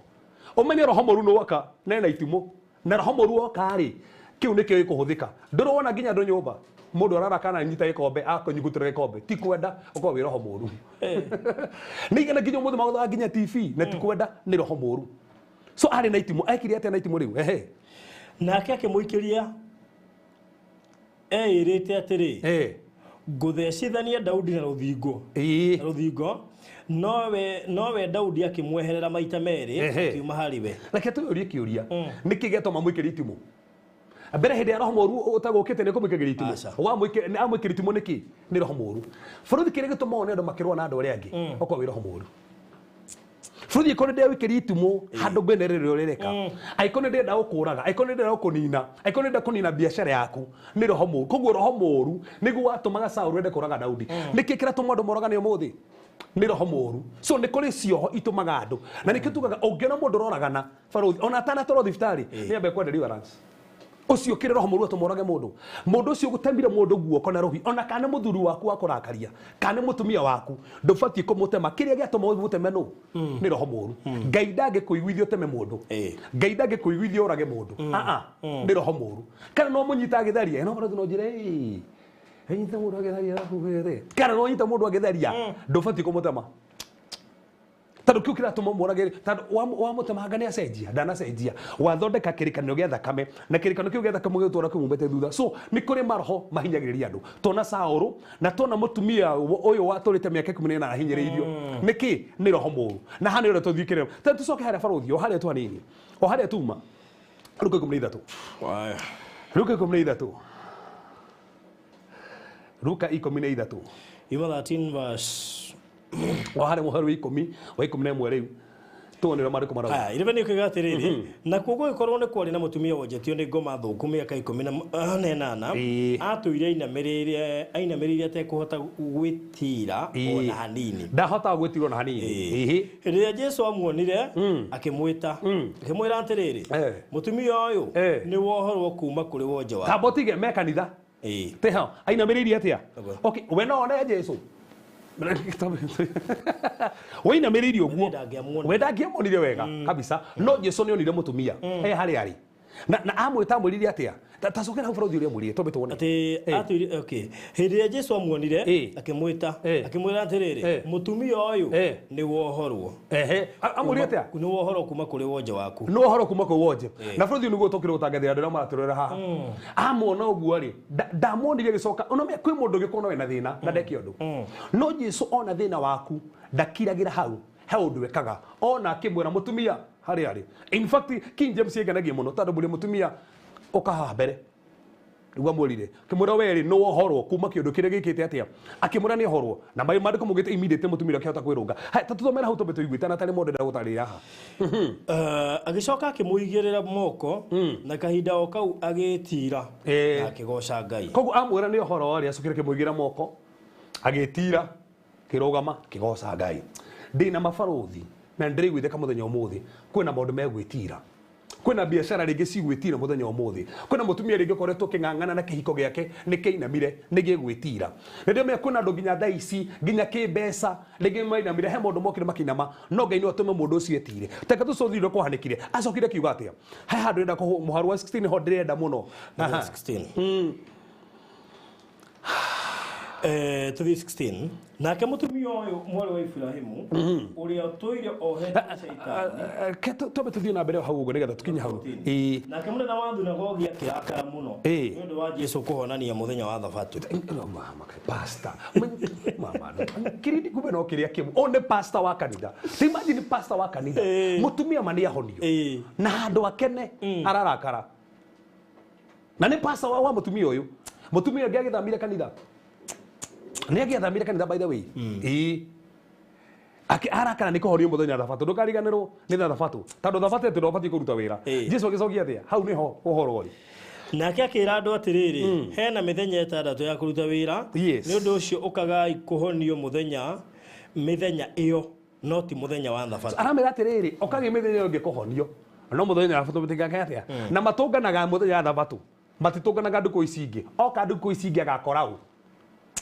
Ũmenye roho mũũru nĩ woka na ena itimũ. Na roho mũũru woka rĩ kĩu nĩkĩo gĩkũhũthĩka. Ndũrona nginya andũ nyũmba mũndũ ararakana anyita gĩkombe akũnyugutĩra gĩkombe ti kwenda ũkorwo wĩ roho mũũru. Nĩ nginya ũmũthĩ magũthaga nginya TV na ti kwenda nĩ roho mũũru. So arĩ na itimũ ekire atĩa na itimũ rĩu? Nake akĩmũikĩria eĩrĩte atĩrĩ ngũthecithania Daudi na rũthingo. Rũthingo nowe Daudi akĩmweherera maita merĩ akiuma harĩ we. Reke tũyũrie kĩũria nĩkĩ gĩatũma mũikĩrie itimũ? Mbere hĩndĩ ya roho mũũru ũtagũkĩte nĩ kũmũikagĩria itimũ. Amũikĩria itimũ nĩkĩ? Nĩ roho mũũru. Bũrũri kĩrĩa gĩtũmaga one andũ makĩrũa na andũ arĩa angĩ okorwo wĩ roho mũũru. Bũrũri ĩkorwo nĩndĩrawĩkĩria itimũ handũ ngwenerere ũrĩa ũreka. Angĩkorwo nĩndĩrenda gũkũraga, angĩkorwo nĩndĩrenda gũkũnina, angĩkorwo nĩndĩrenda kũnina biacara yaku, nĩ roho mũũru. Koguo roho mũũru nĩguo watũmaga Saũlũ ende kũraga Daudi. Nĩkĩ kĩratũma andũ moragane ũmũthĩ? Nĩ roho mũũru. So nĩ kũrĩ cioho itũmaga andũ. Na nĩkĩo tugaga ũngĩona mũndũ ũroragana barothi ona atanatwarwo thibitarĩ nĩ ambe kwa deliverance. Ũcio kĩrĩ roho mũũru atũmorage mũndũ. Mũndũ ũcio ũgũtemire mũndũ guoko na rũhi ona kana mũthuri waku wa kũrakaria kana mũtumia waku ndũbatiĩ kũmũtema. Kĩrĩa gĩatũma ũmũteme nũ? Nĩ roho mũũru. Ngai ndangĩkũiguithia ũteme mũndũ. Ngai ndangĩkũiguithia ũrage mũndũ. Nĩ roho mũũru. Kana no mũnyita agĩtharia no barothi no njĩre nyita mũndũ agĩtharia kana no nyita mũndũ agĩtharia ndũbatiĩ kũmũtema. Tondũ kĩu kĩratũma mũrage tondũ wamũtemanga nĩ acenjia ndanacenjia wathondeka kĩrĩkanĩro gĩa thakame na kĩrĩkanĩro kĩu gĩa thakame gĩgũtwara kĩmumĩte thutha. So nĩ kũrĩ maroho mahinyagĩrĩria andũ tona Saũlũ na tona mũtumia ũyũ watũrĩte mĩaka 18 ahinyĩrĩirio nĩkĩ nĩ roho mũru na hana ũrĩa tũthiĩ kĩrĩro ta tũcoke harĩa barũthi o harĩa tu hanini o harĩa tuma Luka 13. Luka 13. Luka 13. Ima 13 verse o harĩa mũhari wa 10 wa 11 rĩu tuone ũrĩa maandĩko marauga. Aya, 11 nĩ atĩrĩrĩ nakuo gũgĩkorwo nĩ kwarĩ na mũtumia wonjetio nĩ ngoma thũku mĩaka 18 atũire ainamĩrĩire atekũhota gwĩtira ona hanini. Ndahotaga gwĩtira ona hanini. Hĩndĩ ĩrĩa Jesũ amuonire akĩmwĩta akĩmwĩra atĩrĩrĩ mũtumia ũyũ nĩ wohorwo kuma kũrĩ wonje waku. Tamba ũtige me kanitha. Teho ainamĩrĩirie atĩa? Okay, we no one Jesũ wainamĩrĩirie ũguo we ndangĩamuonire wega kabisa no Jesũ nĩ onire mũtumia e harĩa arĩ na amwĩta amwĩrire atĩa ta cokera hau barũthi ũrĩa amwĩrire twambe tuone atĩ atũire okay hĩndĩ ĩrĩa Jesũ amuonire akĩmwĩta akĩmwĩra atĩrĩrĩ mũtumia ũyũ nĩ wohorwo. Ehe amwĩrire atĩa? Nĩ wohorwo kuma kũrĩ wonje waku. Nĩ wohorwo kuma kũrĩ wonje na barũthi nĩguo tũkĩrĩ gũtangathĩra andũ arĩa maratũrora haha amuona ũguo rĩ ndamuonire agĩcoka ona kwĩ mũndũ ũngĩkorwo wĩna thĩna na ndeke ũndũ no Jesũ ona thĩna waku ndakiragĩra hau he ũndũ ekaga ona akĩmwĩra mũtumia harĩa arĩ. In fact King James ĩngenagia mũno tondũ mũrĩ mũtumia ũka haha mbere nĩguo amwĩrire akĩmwĩra we rĩ nĩ wohorwo kuma kĩũndũ kĩrĩa gĩkĩte atĩa akĩmwĩra nĩ ohorwo na maandĩko maugĩte immediately mũtumia akĩhota kwĩrũnga. Haya ta tũthomere hau twambe tũiguĩte na tarĩ mũndũ ndenda gũtarĩria haha. Agĩcoka akĩmũigĩrĩra moko na kahinda o kau agĩtira na akĩgoca Ngai. Koguo amwĩra nĩ ohorwo rĩ acokire akĩmũigĩrĩra moko agĩtira kĩrũgama kĩgoca Ngai. Ndĩna mabarũthi na ndĩraiguithĩka mũthenya ũmũthĩ kwĩna maũndũ megwĩtira kwĩna biacara rĩngĩ cigwĩtira mũthenya ũmũthĩ kwĩna mũtumia rĩngĩ ũkoretwo ũkĩng'ang'ana na kĩhiko gĩake nĩ kĩinamire nĩ gĩgwĩtira nĩ ndĩramenya kwĩna andũ nginya thaa ici nginya kĩmbeca rĩngĩ mainamire he maũndũ mokire makĩinama no Ngai no atũme mũndũ ũcio etire teka tũcũthire ũrĩa kwahanĩkire acokire akiuga atĩa he handũ ndĩrenda mũharu wa 16 ho ndĩrenda mũno 16 tũthiĩ 16 nake mũtumia ũyũ mwarĩ wa Ibrahimu ũrĩa ũtũire ohete Shaitani twambe tũthiĩ na mbere hau ũguo nĩgetha tũkinye hau. Nake mũnene wa thunagogi akĩrakara mũno nĩ ũndũ wa Jesũ kũhonania mũthenya wa Thabatũ. Pastor mama kirindi kumbe no kĩrĩa kĩmwe o nĩ pastor wa kanitha. Imagine pastor wa kanitha mũtumia ma nĩ ahonio na handũ akene ararakara na nĩ pastor wa mũtumia ũyũ mũtumia ũngĩ agĩthamire kanitha nĩ agĩathamire kanitha by the way ĩĩ arakara nĩ kũhorio mũthenya thabatũ ndũkariganĩrwo nĩ thabatũ tondũ thabatũ atĩ ndũbatiĩ kũruta wĩra. Jesũ agĩcokia atĩa hau nĩho ũhoro ũrĩ. Nake akĩra andũ atĩrĩrĩ hena mĩthenya ĩtandatũ ya kũruta wĩra nĩ ũndũ ũcio ũkagai kũhonio mĩthenya ĩyo no ti mũthenya wa thabatũ. Aramĩra atĩrĩrĩ ũkagĩ mĩthenya ĩyo ĩngĩ kũhonio no mũthenya wa thabatũ mũtigake atĩa na matũnganaga mũthenya wa thabatũ matitũnganaga ndukũ ici ingĩ oka ndukũ ici ingĩ agakora ũ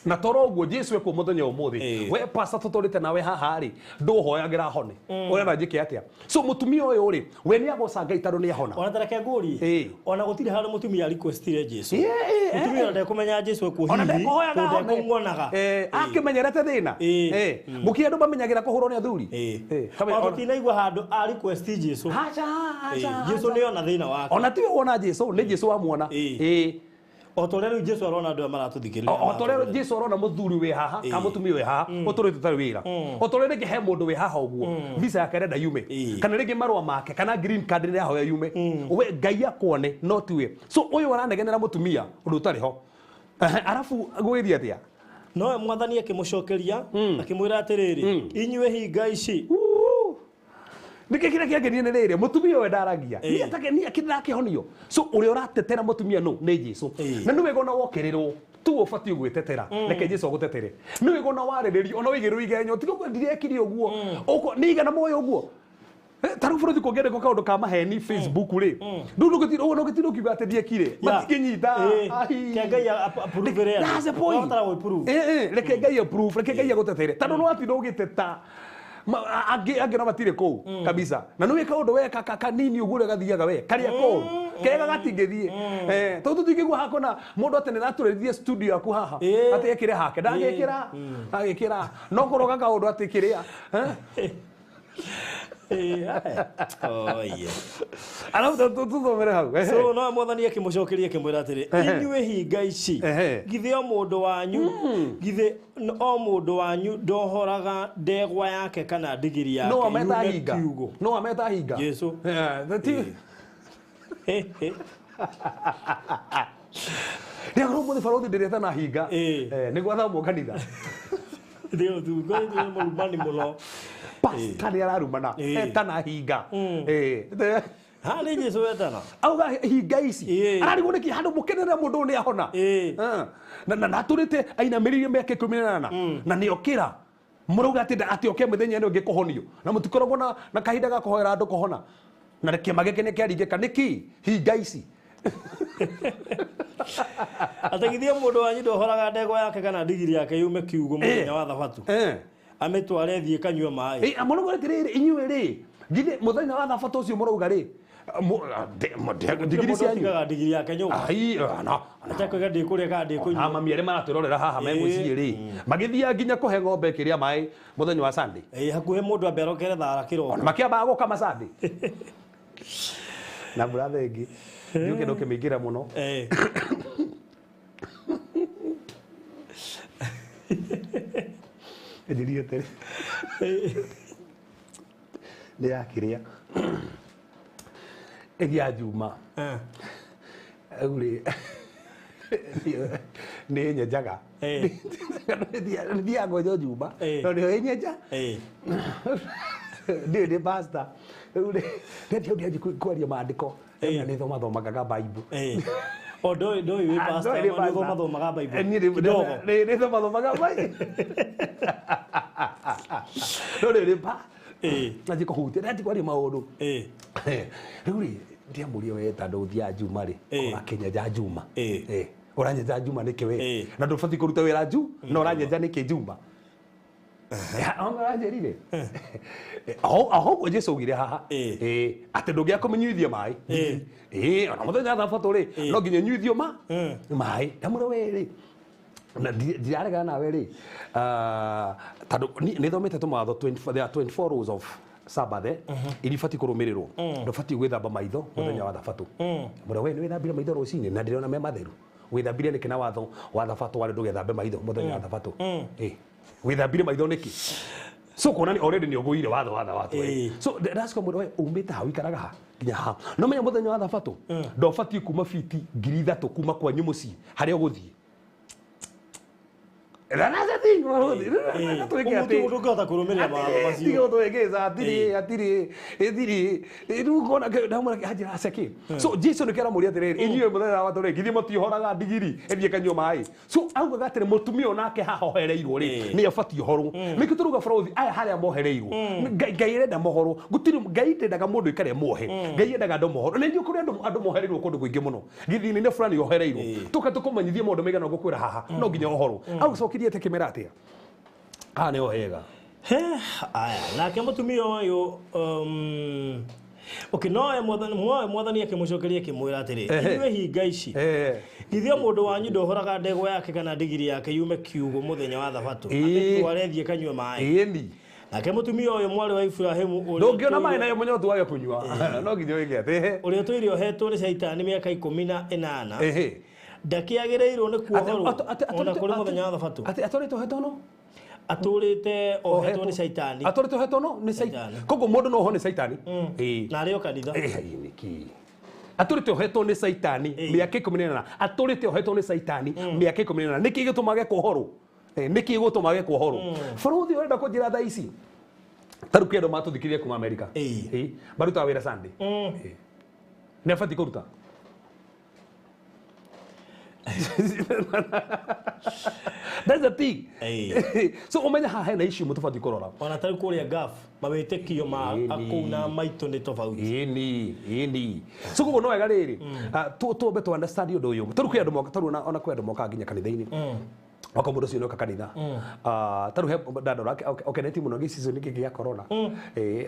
na toro ũguo Jesũ ekuo mũthenya ũmũthĩ we pastor tũtũrĩte nawe haha rĩ ndũhoyagĩra hone ũrenda njĩke atĩa so mũtumia ũyũ rĩ we nĩ agoca Ngai tondũ nĩ ahona ona tareke ngũrie ona gũtirĩ handũ mũtumia requestire Jesũ mũtumia ona ndekũmenya Jesũ ekuo hihi tondũ ndekũmuonaga akĩmenyerete thĩna mũkĩ andũ mamenyagĩra kũhũrwo nĩ athuri ona tũtinaigua handũ a request Jesũ. Jesũ nĩ ona thĩna wake ona tiwe wona Jesũ nĩ Jesũ wamuona. O ta ũrĩa rĩu Jesũ arona andũ aya maratũthikĩrĩria o ta ũrĩa Jesũ arona mũthuri wĩ haha kana mũtumia wĩ haha ũtũrĩte ũtarĩ wĩra o ta ũrĩa rĩngĩ he mũndũ wĩ haha ũguo visa yake arenda yume kana rĩngĩ marũa make kana green card nĩ ahoya yume we Ngai akuone no tiwe so ũyũ aranegenera mũtumia ũndũ ũtarĩ ho arabu gũgĩthiĩ atĩa nowe mwathani akĩmũcokeria akĩmwĩra atĩrĩrĩ inyuĩ hinga ici nĩkĩ kĩrĩa kĩangenie nĩ rĩrĩ mũtumia ũyũ ndaragia niĩ akĩndakĩhonio so ũrĩa ũratetera mũtumia nũ nĩ Jesũ na nĩ wega ona wokĩrĩrwo tu ũbatiĩ gwĩtetera reke Jesũ agũtetere nĩ wega ona warĩrĩrio ona ũigĩrĩrwo igenyo tiga ũguo ndirekire ũguo nĩ igana moyo ũguo ta rĩu bũrũri kũngĩandĩkwo kaũndũ ka maheni Facebook rĩ rĩu ndũgĩtinda ũkiuga atĩ ndiekire matingĩnyita reke Ngai approve reke Ngai agũtetere tondũ nĩ watinda ũgĩteta angĩ no matirĩ kũu kabisa na nĩ wĩka ũndũ we kanini ũguo ũrĩa gathiaga we karĩa koru kega gatingĩthiĩ tondũ tũtingĩigua hakona mũndũ atĩ nĩ ratũrĩrithie studio yaku haha atĩ ekĩre hake ndagĩkĩra agĩkĩra no kũroga kaũndũ atĩ kĩrĩa Oh yeah. Arabu tuthomere hau. So no mwathani akĩmũcokeria akĩmwĩra atĩrĩ, inyuĩ hinga ici, githĩ o mũndũ wanyu, githĩ o mũndũ wanyu ndohoraga ndegwa yake kana ndigiri yake no ameta hinga. kiugo. No ameta hinga. Jesu. Ndiakorwo mũthĩ barothi ndĩreta na hinga. Nĩ gwathomwo kanitha. Ndio tu ngorwo mũrumani mũno. Pastor nĩ ararumana etana hinga. Ha nĩ Jesu etana. Auga hinga ici. Ararigwo nĩkĩ handũ mũkenere mũndũ nĩ ahona. Na natũrĩte ainamĩrĩirie mĩaka 18 na nĩ okĩra. Mũrauga atĩ atĩ oke mũthenya ĩno ĩngĩ kũhonio. Na mũtikoragwo na kahinda ga kũhoera andũ kũhona. Na kĩama gĩkĩ nĩ kĩaringĩka nĩkĩ hinga ici. Atagithia mũndũ wanyu ndohoraga ndegwa yake kana ndigiri yake yume kiugo mũthenya wa thabatũ. Amitware thiĩ kanyue maĩ. Mũrauga atĩrĩrĩ inyuĩ rĩ, githĩ mũthenya wa thabatũ ũcio mũrauga rĩ, ndigiri cianyu tigaga ndigiri yake nyũmba. Ai na atakwiga ndĩkũrĩa kana ndĩkũnyua. Mami arĩa maratwĩrorera haha me mũciĩ rĩ, magĩthiaga nginya kũhe ng'ombe ĩkĩrĩa maĩ mũthenya wa Sunday. Hakuhĩ mũndũ ambe arokere thara kĩroko. Ona makĩambaga gũkama Sunday. Na brother ĩngĩ ndiũke ndũkĩmĩingĩra mũno. Ndirie tere. Nĩ yakĩrĩa. Ĩthia Juma. Rĩu rĩ nĩ nyenjaga. Nĩ kwenjwo Juma. No nĩyo ĩnyenja. Ndiũĩ nĩ pastor. Rĩu rĩ ndianjia kwaria maandĩko. Nĩ thomathomaga Bible. O ndũĩ wĩ pastor, nĩ thomathomaga Bible. Niĩ nĩ thomathomaga Bible. No rĩ pa. Nanjie kũhutia, ndanjia kwaria maũndũ. Rĩu rĩ ndiamũria we tondũ ũthiaga Juma rĩ, ũrakĩnyenja Juma. Ũranyenja Juma nĩkĩ we? Na ndũbatiĩ kũruta wĩra Ju, na ũranyenja nĩkĩ Juma? Anjĩrire. Aho ũguo Jesu augire haha. Atĩ ndũngĩaga kũmĩnyuithia maĩ. Ona mũthenya wa thabatũ rĩ, no nginya ũnyuithio maĩ. Ndamwĩra we rĩ, na ndiraregana nawe rĩ, tondũ nĩ thomete tũmawatho 24, there are 24 rules of Sabbath iria ibatiĩ kũrũmĩrĩrwo. Ndũbatiĩ gwĩthamba maitho mũthenya wa thabatũ. Mũra we nĩ wĩthambire maitho rũcinĩ na ndĩrona me matheru. Wĩthambire nĩkĩ na watho wa thabatũ warĩ ndũgethambe maitho mũthenya wa thabatũ? Wĩthambire maitho nĩkĩ? So kuonania already nĩ ũgũire watho wa thabatũ. So ndacoka mwĩra we umĩte ha ũikaraga ha nginya ha. No menya mũthenya wa thabatũ ndũbatiĩ kuma fiti 3,000 kuma kwanyu mũciĩ harĩa ũgũthiĩ. That's the thing. Ũngĩhota kũrũmĩrĩra mawatho macio. Tiga ũtwĩgĩca atirĩ ĩthirĩ rĩu ngona ndamwĩra anjĩra aceke. So Jesu nĩkĩo aramũria atĩrĩrĩ, inyuĩ mũthenya wa thabatũ rĩ, githĩ mũtihoraga ndigiri ĩthiĩ kanyua maĩ? So augaga atĩrĩ mũtumia onake haha ohereirwo rĩ, nĩ abatiĩ ohorwo. Nĩkĩo tũrauga barothi aya harĩa mohereirwo, Ngai arenda mohorwo. Gũtirĩ Ngai ndendaga mũndũ aikare muohe. Ngai endaga andũ mohorwo. Na nĩ kũrĩ andũ mohereirwo kũndũ kũingĩ mũno. Gĩthiĩ-inĩ fulani ohereirwo. Tũka tũkũmenyithie maũndũ maigana ngũkwĩra haha, no nginya ohorwo. Aucokirie atĩ kĩmera atĩa? Haha nĩho hega. Aya, nake mũtumia ũyũ okay, nowe mwathani akĩmũcokeria akĩmwĩra atĩrĩ, inyuĩ hinga ici, githĩ o mũndũ wanyu ndohoraga ndegwa yake kana ndigiri yake yume kiugo mũthenya wa thabatũ, amĩtware ĩthiĩ kanyue maĩ? Nake mũtumia ũyũ mwarĩ wa Iburahĩmu ndũngĩona maĩ nayo mũnyotu wage kũnyua. No nginya wĩke atĩ ũrĩa ũtũire ohetwo nĩ Caitani mĩaka 18 ndakĩagĩrĩirwo nĩ kuohorwo ona kũrĩ mũthenya wa thabatũ. Atĩ atũrĩte ohetwo no? Atũrĩte ohetwo nĩ Caitani. Atũrĩte ohetwo no nĩ Caitani. Koguo mũndũ no oho nĩ Caitani. Na arĩ o kanitha. Nĩkĩ? Atũrĩte ohetwo nĩ Caitani mĩaka 18. Atũrĩte ohetwo nĩ Caitani mĩaka 18. Nĩkĩ gĩtũmaga kuohorwo? Nĩkĩ gĩtũmaga kuohorwo? Barothi ũrenda kũnjĩra thaa ici. Ta rĩu kĩ andũ matũthikĩrĩria kuma Amerika. Marutaga wĩra Sunday. Nĩ abatiĩ kũruta? That's the thing. So umenya haha hena issue mũtũbatiĩ kũrora. Ona tarĩu kũrĩa Gulf mawĩtĩkio ma kũu na maitũ nĩ tofauti. Ĩni. So koguo no wega rĩrĩ, twambe tũ understand ũndũ ũyũ. Tarĩu kwĩ andũ moka, tarĩu ona kwĩ andũ mokaga nginya kanitha-inĩ. Oka mũndũ ũcio nĩoka kanitha. Tarĩu he ndandora okeneti mũno gĩ season gĩkĩ gĩa corona.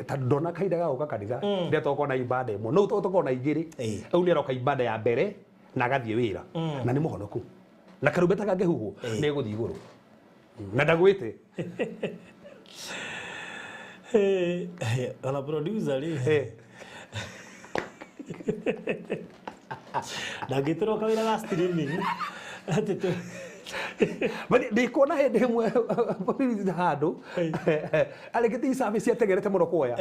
Tondũ ndona kahinda ga gũka kanitha, rĩrĩa tũgũkorwo na ibada ĩmwe. No tũkorwo na igĩrĩ. Rĩu nĩaroka ibada ya mbere na agathiĩ wĩra. Na nĩ mũhonoku. Na karumbeta kangĩhuhwo nĩ egũthiĩ igũrũ. Na ndagwĩte. Ona producer rĩ ndangĩtĩrwo kawĩra ga streaming atĩ tu ndikuona hĩndĩ ĩmwe borithi handũ arĩkĩte service ategerete mũno kuoya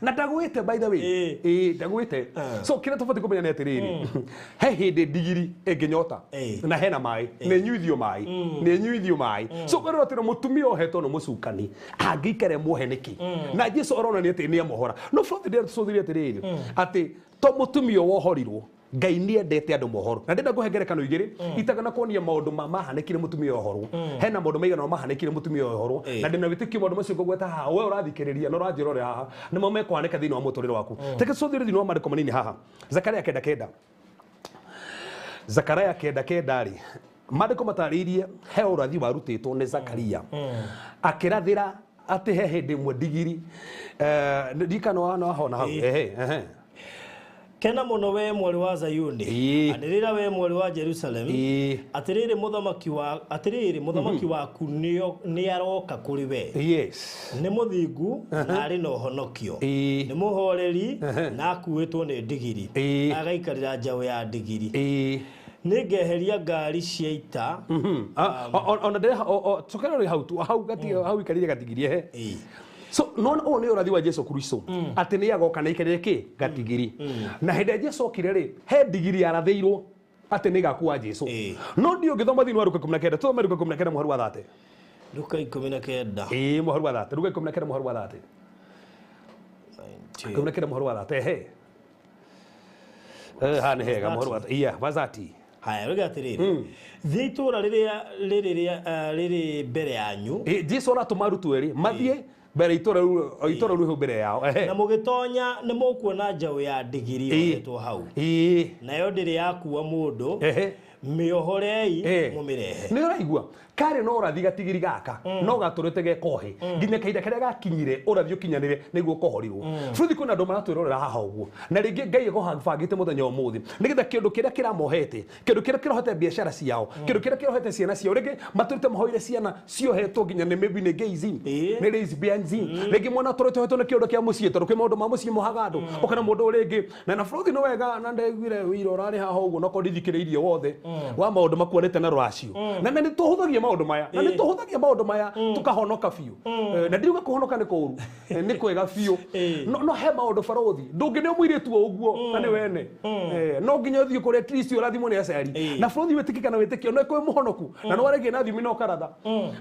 na ndagwĩte by the way ndagwĩte. So kĩrĩa tũbatiĩ kũmenya nĩ atĩrĩrĩ, he hĩndĩ ndigiri ĩngĩnyota na hena maĩ nĩ nyuithio maĩ nĩ nyuithio maĩ. So kwĩrwo atĩrĩ mũtumia ohetwo nĩ mũcukani angĩikare muohe nĩkĩ? Na Jesu aronania atĩ nĩ amohora. No bũrũri ndĩratũcũthĩria atĩrĩrĩ atĩ to mũtumia wohorirwo, Ngai nĩ endete andũ mohoro. Na ndĩrenda kũhe ngerekano igĩrĩ itagana kuonia maũndũ ma mahanĩkire mũtumia ohorwo. Hena maũndũ maigana mahanĩkire mũtumia ohorwo na ndĩna wĩtĩkio maũndũ macio ngũgweta haha we ũrathikĩrĩria na ũranjĩrorera haha nĩmo mekũhanĩka thĩinĩ wa mũtũrĩre waku. Reke tũcũthĩrĩrie thĩinĩ wa maandĩko manini haha. Zakaria 9:9. Zakaria 9:9 rĩ, maandĩko matarĩirie he ũrathi warutĩtwo nĩ Zakaria akĩrathĩra atĩ he hĩndĩ ĩmwe ndigiri ndirikana wahona hau. Ehe. Kena mũno we mwarĩ wa Zayuni, anĩrĩra we mwarĩ wa Jerusalem, atĩrĩrĩ mũthamaki waku nĩ aroka kũrĩ we. Yes. Nĩ mũthingu na arĩ na ũhonokio, nĩ mũhoreri na akuĩtwo nĩ ndigiri, agaikarĩra njaũ ya ndigiri. Nĩngeheria ngari cia ita. Ona ndĩra cokera hau tu hau hau ikarire gatigiri ehe. So no ũyũ nĩ ũrathi wa Jesu Kristo atĩ nĩ agoka na ikarire kĩ gatigiri. Na hĩndĩ ya Jesu okire rĩ, he ndigiri yarathĩirwo atĩ nĩ gakua Jesu. No ndiũ ngĩthoma thĩinĩ wa Luka 19, tũthome Luka 19 mũhari wa 30. Luka 19. Mũhari wa 30. Luka 19 mũhari wa 30. 19 mũhari wa 30. Ehe. Haha nĩ hega mũhari wa 30. Yeah, verse 30. Haya, ruga atĩrĩrĩ, thiĩ itũũra rĩrĩa rĩrĩ mbere yanyu. Jesu aratũma arutwo erĩ mathiĩ mbere itũũra rĩu mbere yao. Na mũgĩtonya nĩ mũkuona njaũ ya ndigiri yohetwo hau. Nayo ndĩrĩ yakua mũndũ. Mĩohorei mũmĩrehe. Nĩ ũraigua karĩ no ũrathi gatigiri gaka no gatũrĩte gekohe nginya kahinda karĩa gakinyire ũrathi ũkinyanĩre nĩguo kohorirwo. Bũrũri kwĩna andũ maratwĩrorera haha ũguo na rĩngĩ Ngai ekũbangĩte mũthenya ũmũthĩ nĩgetha kĩndũ kĩrĩa kĩramohete, kĩndũ kĩrĩa kĩrohete biacara ciao, kĩndũ kĩrĩa kĩrohete ciana ciao, rĩngĩ matũrĩte mahoire ciana ciohetwo nginya nĩ maybe nĩ gays, nĩ lesbians, rĩngĩ mwana atũrĩte ohetwo nĩ kĩũndũ kĩa mũciĩ tondũ kwĩ maũndũ ma mũciĩ mohaga andũ ũkona mũndũ rĩngĩ na bũrũri nĩ wega na ndaiguire wĩira ũrarĩ haha ũguo no korwo ndithikĩrĩirie wothe wa maũndũ makuanĩte na rũracio. Na nĩ tũhũthagia maũndũ maya, na nĩ tũhũthagia maũndũ maya tũkahonoka biũ. Na ndiuga kũhonoka nĩ kũũru, nĩ kwega biũ. No he maũndũ barothi ndũngĩneo mũirĩtu o ũguo na nĩ wene. No nginya ũthiĩ kũrĩa Kristo ũrathimwo nĩ aciari. Na bũrũri wĩtĩkĩka na wĩtĩkio no kwĩ mũhonoku na no waregie na thimi no karatha.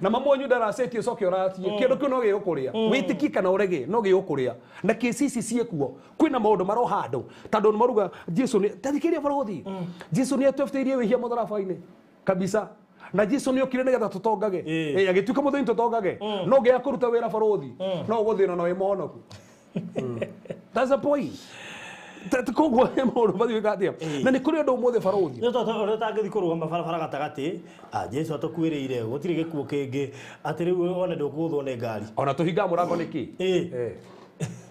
Na mamu wanyu ndaracetie ũcoke ũratie kĩndũ kĩu no gĩgũkũrĩa. Wĩtĩkie kana ũrege no gĩgũkũrĩa. Na kĩci ici ciĩkuo kwĩna maũndũ maroha andũ tondũ nĩ maruga Jesu nĩ tathikĩrĩria barothi. Jesu nĩ atwĩbĩtĩirie wĩhia mũtharaba-inĩ kabisa. Na Jesu nĩ okire nĩgetha tũtongage. Agĩtuĩka mũthĩni tũtongage. No ngĩaga kũruta wĩra barothi no ũgũthĩna na wĩ mũhonoku. That's the point. Koguo he maũndũ mathiĩ gwĩka atĩa? Na nĩ kũrĩ andũ ũmũthĩ barothi. Nĩ tondũ ũrĩa ũtangĩthiĩ kũrũgama barabara gatagatĩ, Jesu atũkuĩrĩire gũtirĩ gĩkuũ kĩngĩ atĩ rĩu one ndũkũgũthwo nĩ ngari. Ona tũhingaga mũrango nĩkĩ?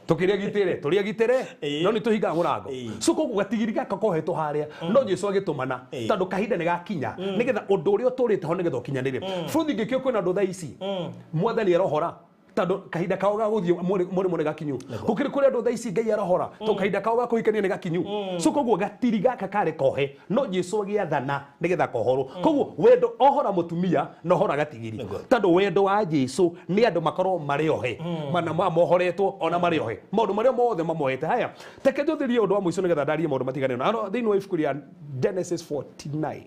Tũkĩrĩa gitĩre, tũrĩa gitĩre, no nĩ tũhingaga mũrango. So koguo gatigiri gaka kohetwo harĩa, no Jesu agĩtũmana tondũ kahinda nĩ gakinya nĩgetha ũndũ ũrĩa ũtũrĩte ho nĩgetha ũkinyanĩre. Bũrũri ngĩkĩo kwĩna andũ thaa ici mwathani arohora tondũ kahinda kao ga gũthiĩ mũrĩmo nĩ gakinyu. Gũkĩrĩ kũrĩ andũ thaa ici Ngai arohora tondũ kahinda kao ga kũhikania nĩ gakinyu. So koguo gatiri gaka karĩ kohe no Jesu agĩathana nĩgetha kohorwo. Koguo wendo ohora mũtumia na ohora gatigiri tondũ wendo wa Jesu nĩ andũ makorwo marĩ ohe mana mohoretwo ona marĩ ohe maũndũ marĩa mothe mamohete. Haya, reke njũthĩrie ũndũ wa mũico nĩgetha ndarie maũndũ matigane. Na thĩinĩ wa ibuku rĩa Genesis 49.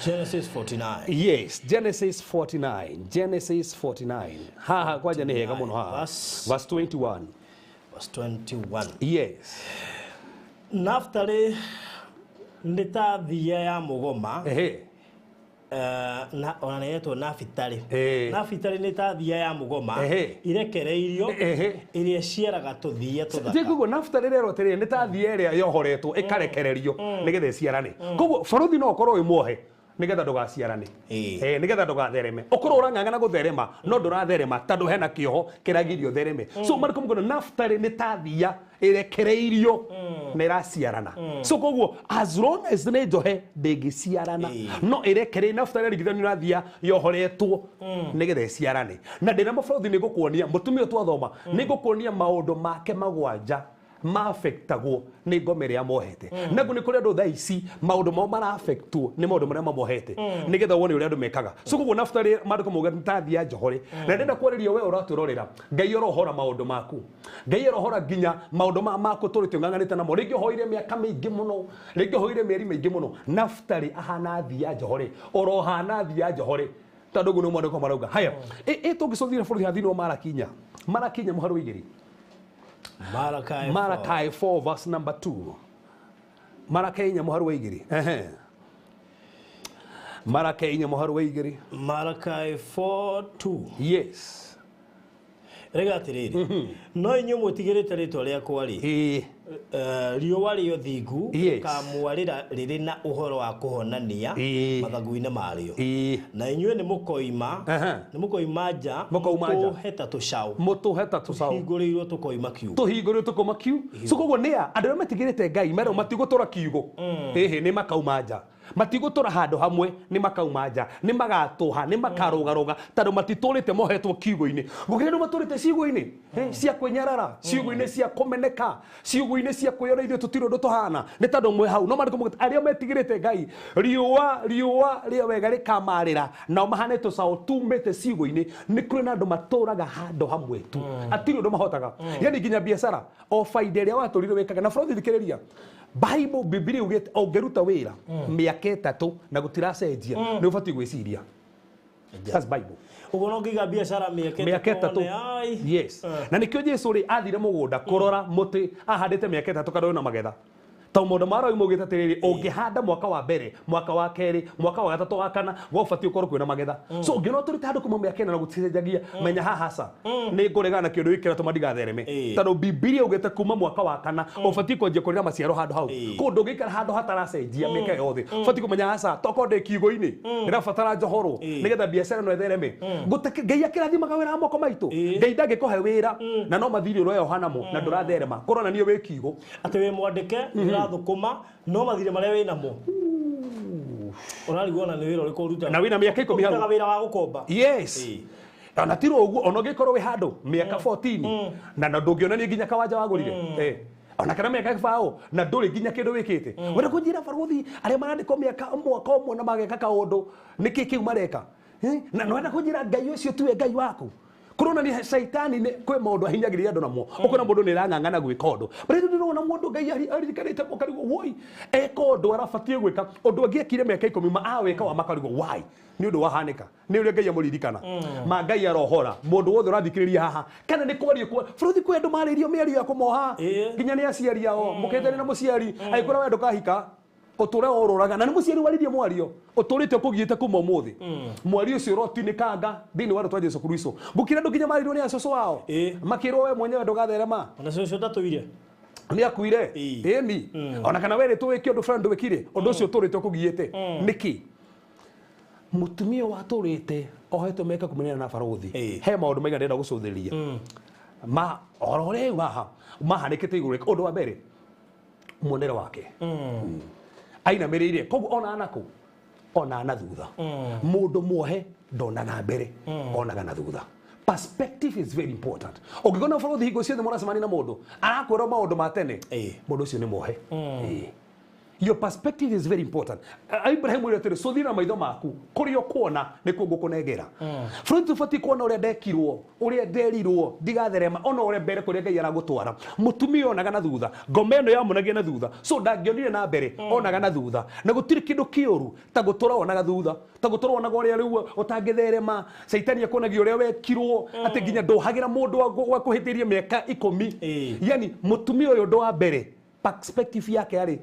Genesis 49. Yes, Genesis 49. Genesis 49. Haha kwanja nĩ hega mũno haha. Verse 21. Verse 21. Yes. Naftali nĩ ta thia ya mũgoma. Na ona nĩ Nafitali. Nafitali nĩ ta thia ya mũgoma irekereirio ĩrĩa ciaraga tũthia tũthaka. Koguo Naftali rero atĩrĩrĩ nĩ ta thia ĩrĩa yohoretwo ĩkarekererio nĩgetha ĩciarane. Koguo barothi no ũkorwo wĩ muohe Nigetha ndugaciarane. Nigetha ndugathereme. Ukorwo urang'ang'ana gutherema no ndũratherema tondũ hena kĩoho kĩragirio thereme. So mariko mukono naftali nĩ ta thia ĩrekereirio na ĩraciarana. So koguo as long as nĩ njohe ndĩngĩciarana no ĩrekereirio naftali ĩringithanio na thia yohoretwo nĩgetha ĩciarane. Na ndĩna mabarothi nĩ ngũkuonia mũtumia twathoma nĩ ngũkuonia maũndũ make magwanja maafectagwo nĩ ngoma ĩrĩa mohete. Naguo nĩ kũrĩ andũ thaa ici maũndũ mao maraafectwo nĩ maũndũ marĩa mamohete nĩgetha wone ũrĩa andũ mekaga. So koguo naftali maandĩko mauga nĩ ta thia njohore. Na ndĩrenda kwarĩria we ũratwĩrorera Ngai arohora maũndũ maku. Ngai arohora nginya maũndũ maku tũrĩte ũng'ang'anĩte namo. Rĩngĩ ũhoire mĩaka mĩingĩ mũno, rĩngĩ ũhoire mĩeri mĩingĩ mũno. Naftali ahana thia njohore, orohana thia njohore tondũ ũguo nĩ maandĩko marauga. Haya, ĩ tũngĩcũthĩrĩria bũrũri hathini wa Marakinya. Marakinya mũhari wa igĩrĩ. Malachi 4 verse number 2. Malachi 4 mũhari wa igĩrĩ. Ehe. Malachi 4 mũhari wa igĩrĩ. Malachi 4:2. Yes. Rega atĩrĩrĩ. No inyuĩ mwĩtigĩrĩte rĩtwa rĩakwa rĩ. Riũa rĩa ũthingu rĩkamwarĩra rĩrĩ na ũhoro wa kũhonania mathagu-inĩ marĩo. Na inyuĩ nĩ mũkoima, nĩ mũkoima nja, mũtũhe ta tũcaũ. Mũtũhe ta tũcaũ. Tũhingũrĩirwo tũkoima kiugũ. Tũhingũrĩirwo tũkoima kiugũ. So koguo nĩ a andũ arĩa metigĩrĩte Ngai merwo matigũtũra kiugũ. Ĩhĩ nĩ makauma nja. Matigũtũra handũ hamwe nĩ makauma nja, nĩ magatũha, nĩ makarũgarũga tondũ matitũrĩte mohetwo kiugũ-inĩ. Gũkĩrĩ andũ matũrĩte ciugũ-inĩ cia kwĩnyarara, ciugũ-inĩ cia kũmeneka, ciugũ-inĩ cia kwĩyona ithuĩ tũtirĩ ũndũ tũhana nĩ tondũ mwĩ hau. No maandĩko maugĩte arĩa metigĩrĩte Ngai riũa riũa rĩa wega rĩkamarĩra nao mahane tũcaũ tumĩte ciugũ-inĩ. Nĩ kũrĩ na andũ matũraga handũ hamwe tu, atirĩ ũndũ mahotaga. Yani nginya biacara o baida ĩrĩa watũrire wĩkaga na bũrũri thikĩrĩria Bible Biblia ugete ũngĩruta wĩra mĩaka ĩtatũ na gũtiracenjia nĩ ũbatiĩ gwĩciria. That's Bible. Ũguo no ngiga biacara mĩaka ĩtatũ. Yes. Na nĩkĩo Jesu rĩ athire mũgũnda kũrora mũtĩ ahandĩte mĩaka ĩtatũ kana wĩna magetha. Tondũ maũndũ marĩa maugĩte atĩrĩrĩ ũngĩhanda mwaka wa mbere, mwaka wa kerĩ, mwaka wa gatatũ, wa kana, gwabatiĩ ũkorwo kwĩna magetha. So ũngĩona ũtũrĩte handũ kuma mĩaka ĩna na gũticenjagia, menya haha ca nĩ ngũregana na kĩũndũ gĩkĩ kĩratũma ndigathereme. Tondũ Bibilia ugĩte kuma mwaka wa kana ũbatiĩ kwanjia kũrĩra maciaro handũ hau. Kũndũ ndũngĩikara handũ hataracenjia mĩaka yothe. Ũbatiĩ kũmenya haca tokorwo ndĩ kiugũ-inĩ ndĩrabatara njohorwo nĩgetha biacara ĩno ĩthereme. Ngai akĩrathimaga wĩra wa moko maitũ. Ngai ndangĩkũhe wĩra na no mathirĩ ũroyoha namo na ndũratherema. Kũronania wĩ kiugũ. Atĩ wĩ mwandĩke ũrathũkũma no mathirĩ marĩa wĩ namo ũrarigwo ona nĩ wĩra ũrĩkũ ũrutaga na wĩna mĩaka ikũmi hau ũrutaga wĩra wa gũkomba. Yes. Ona tirwo ũguo ona ũngĩkorwo wĩ handũ mĩaka 14 na ndũngĩonania nginya kawanja wagũrire. Ona kana mĩaka gĩbaũ na ndũrĩ nginya kĩndũ wĩkĩte. Wenda kũnjĩra barũthi arĩa marandĩkwo mĩaka mwaka ũmwe na mageka kaũndũ nĩkĩ kĩu mareka? Na nwenda kũnjĩra Ngai ũcio tiwe Ngai waku? Kũronania caitani nĩ kwĩ maũndũ ahinyagĩrĩria andũ namo. Ũkona mũndũ nĩ arang'ang'ana gwĩka ũndũ. But rĩu ndĩrona mũndũ Ngai aririkanĩte mũkarigwo woi eka ũndũ arabatiĩ gwĩka ũndũ angĩekire mĩaka ikũmi ma awĩka wa makarigwo why nĩ ũndũ wahanĩka nĩ ũrĩa Ngai amũririkana. Ma Ngai arohora mũndũ wothe ũrathikĩrĩria haha kana nĩ kwario kwa bũrũri kwĩ andũ marĩirio mĩario ya kũmoha nginya nĩ aciari ao mũketane na mũciari agĩkora we ndũkahika ũtũre ũrũraga na nĩ mũciari waririe mwario ũtũrĩte ũkũgiĩte kuma ũmũthĩ mwario ũcio ũrotinĩkanga thĩinĩ wa rĩtwa Jesu Kristo. Gũkĩra andũ nginya marirwo nĩ acũcũ ao makĩrwo we mwenyewe ndũgatherema ona cũcũ ndatũire nĩ akuire ĩni ona kana werĩtwo wĩke ũndũ fulani ndwĩkire ũndũ ũcio ũtũrĩte ũkũgiĩte nĩkĩ? Mũtumia watũrĩte ohetwo mĩaka 14 na barũthi he maũndũ maigana ndĩrenda gũcũthĩrĩria ma oro rĩu haha mahanĩkĩte igũrũ. Ũndũ wa mbere muonere wake ainamĩrĩire koguo ona anakũ ona na thutha. Mũndũ muohe ndonaga mbere onaga na thutha. Perspective is very important. Ũngĩkona bũrũri hingo ciothe mũracemania na mũndũ arakwĩra maũndũ ma tene mũndũ ũcio nĩ muohe. Your perspective is very important. Ibrahim ũrĩa atĩrĩ cũthira na maitho maku kũrĩa ũkuona nĩkuo ngũkũnengera. Bũrũri tũbatiĩ kuona ũrĩa ndekirwo ũrĩa nderirwo ndigatherema ona ũrĩa mbere kũrĩa Ngai aragũtwara. Mũtumia onaga na thutha, ngoma ĩno yamuonagia na thutha, so ndangĩonire na mbere onaga na thutha. Na gũtirĩ kĩndũ kĩũru ta gũtũra onaga thutha, ta gũtũra onaga ũrĩa rĩu ũtangĩtherema. Caitani akuonagia ũrĩa wekirwo atĩ nginya ndũhagĩra mũndũ wa kũhĩtĩria mĩaka 10. Yani mũtumia ũyũ ũndũ wa mbere perspective yake yarĩ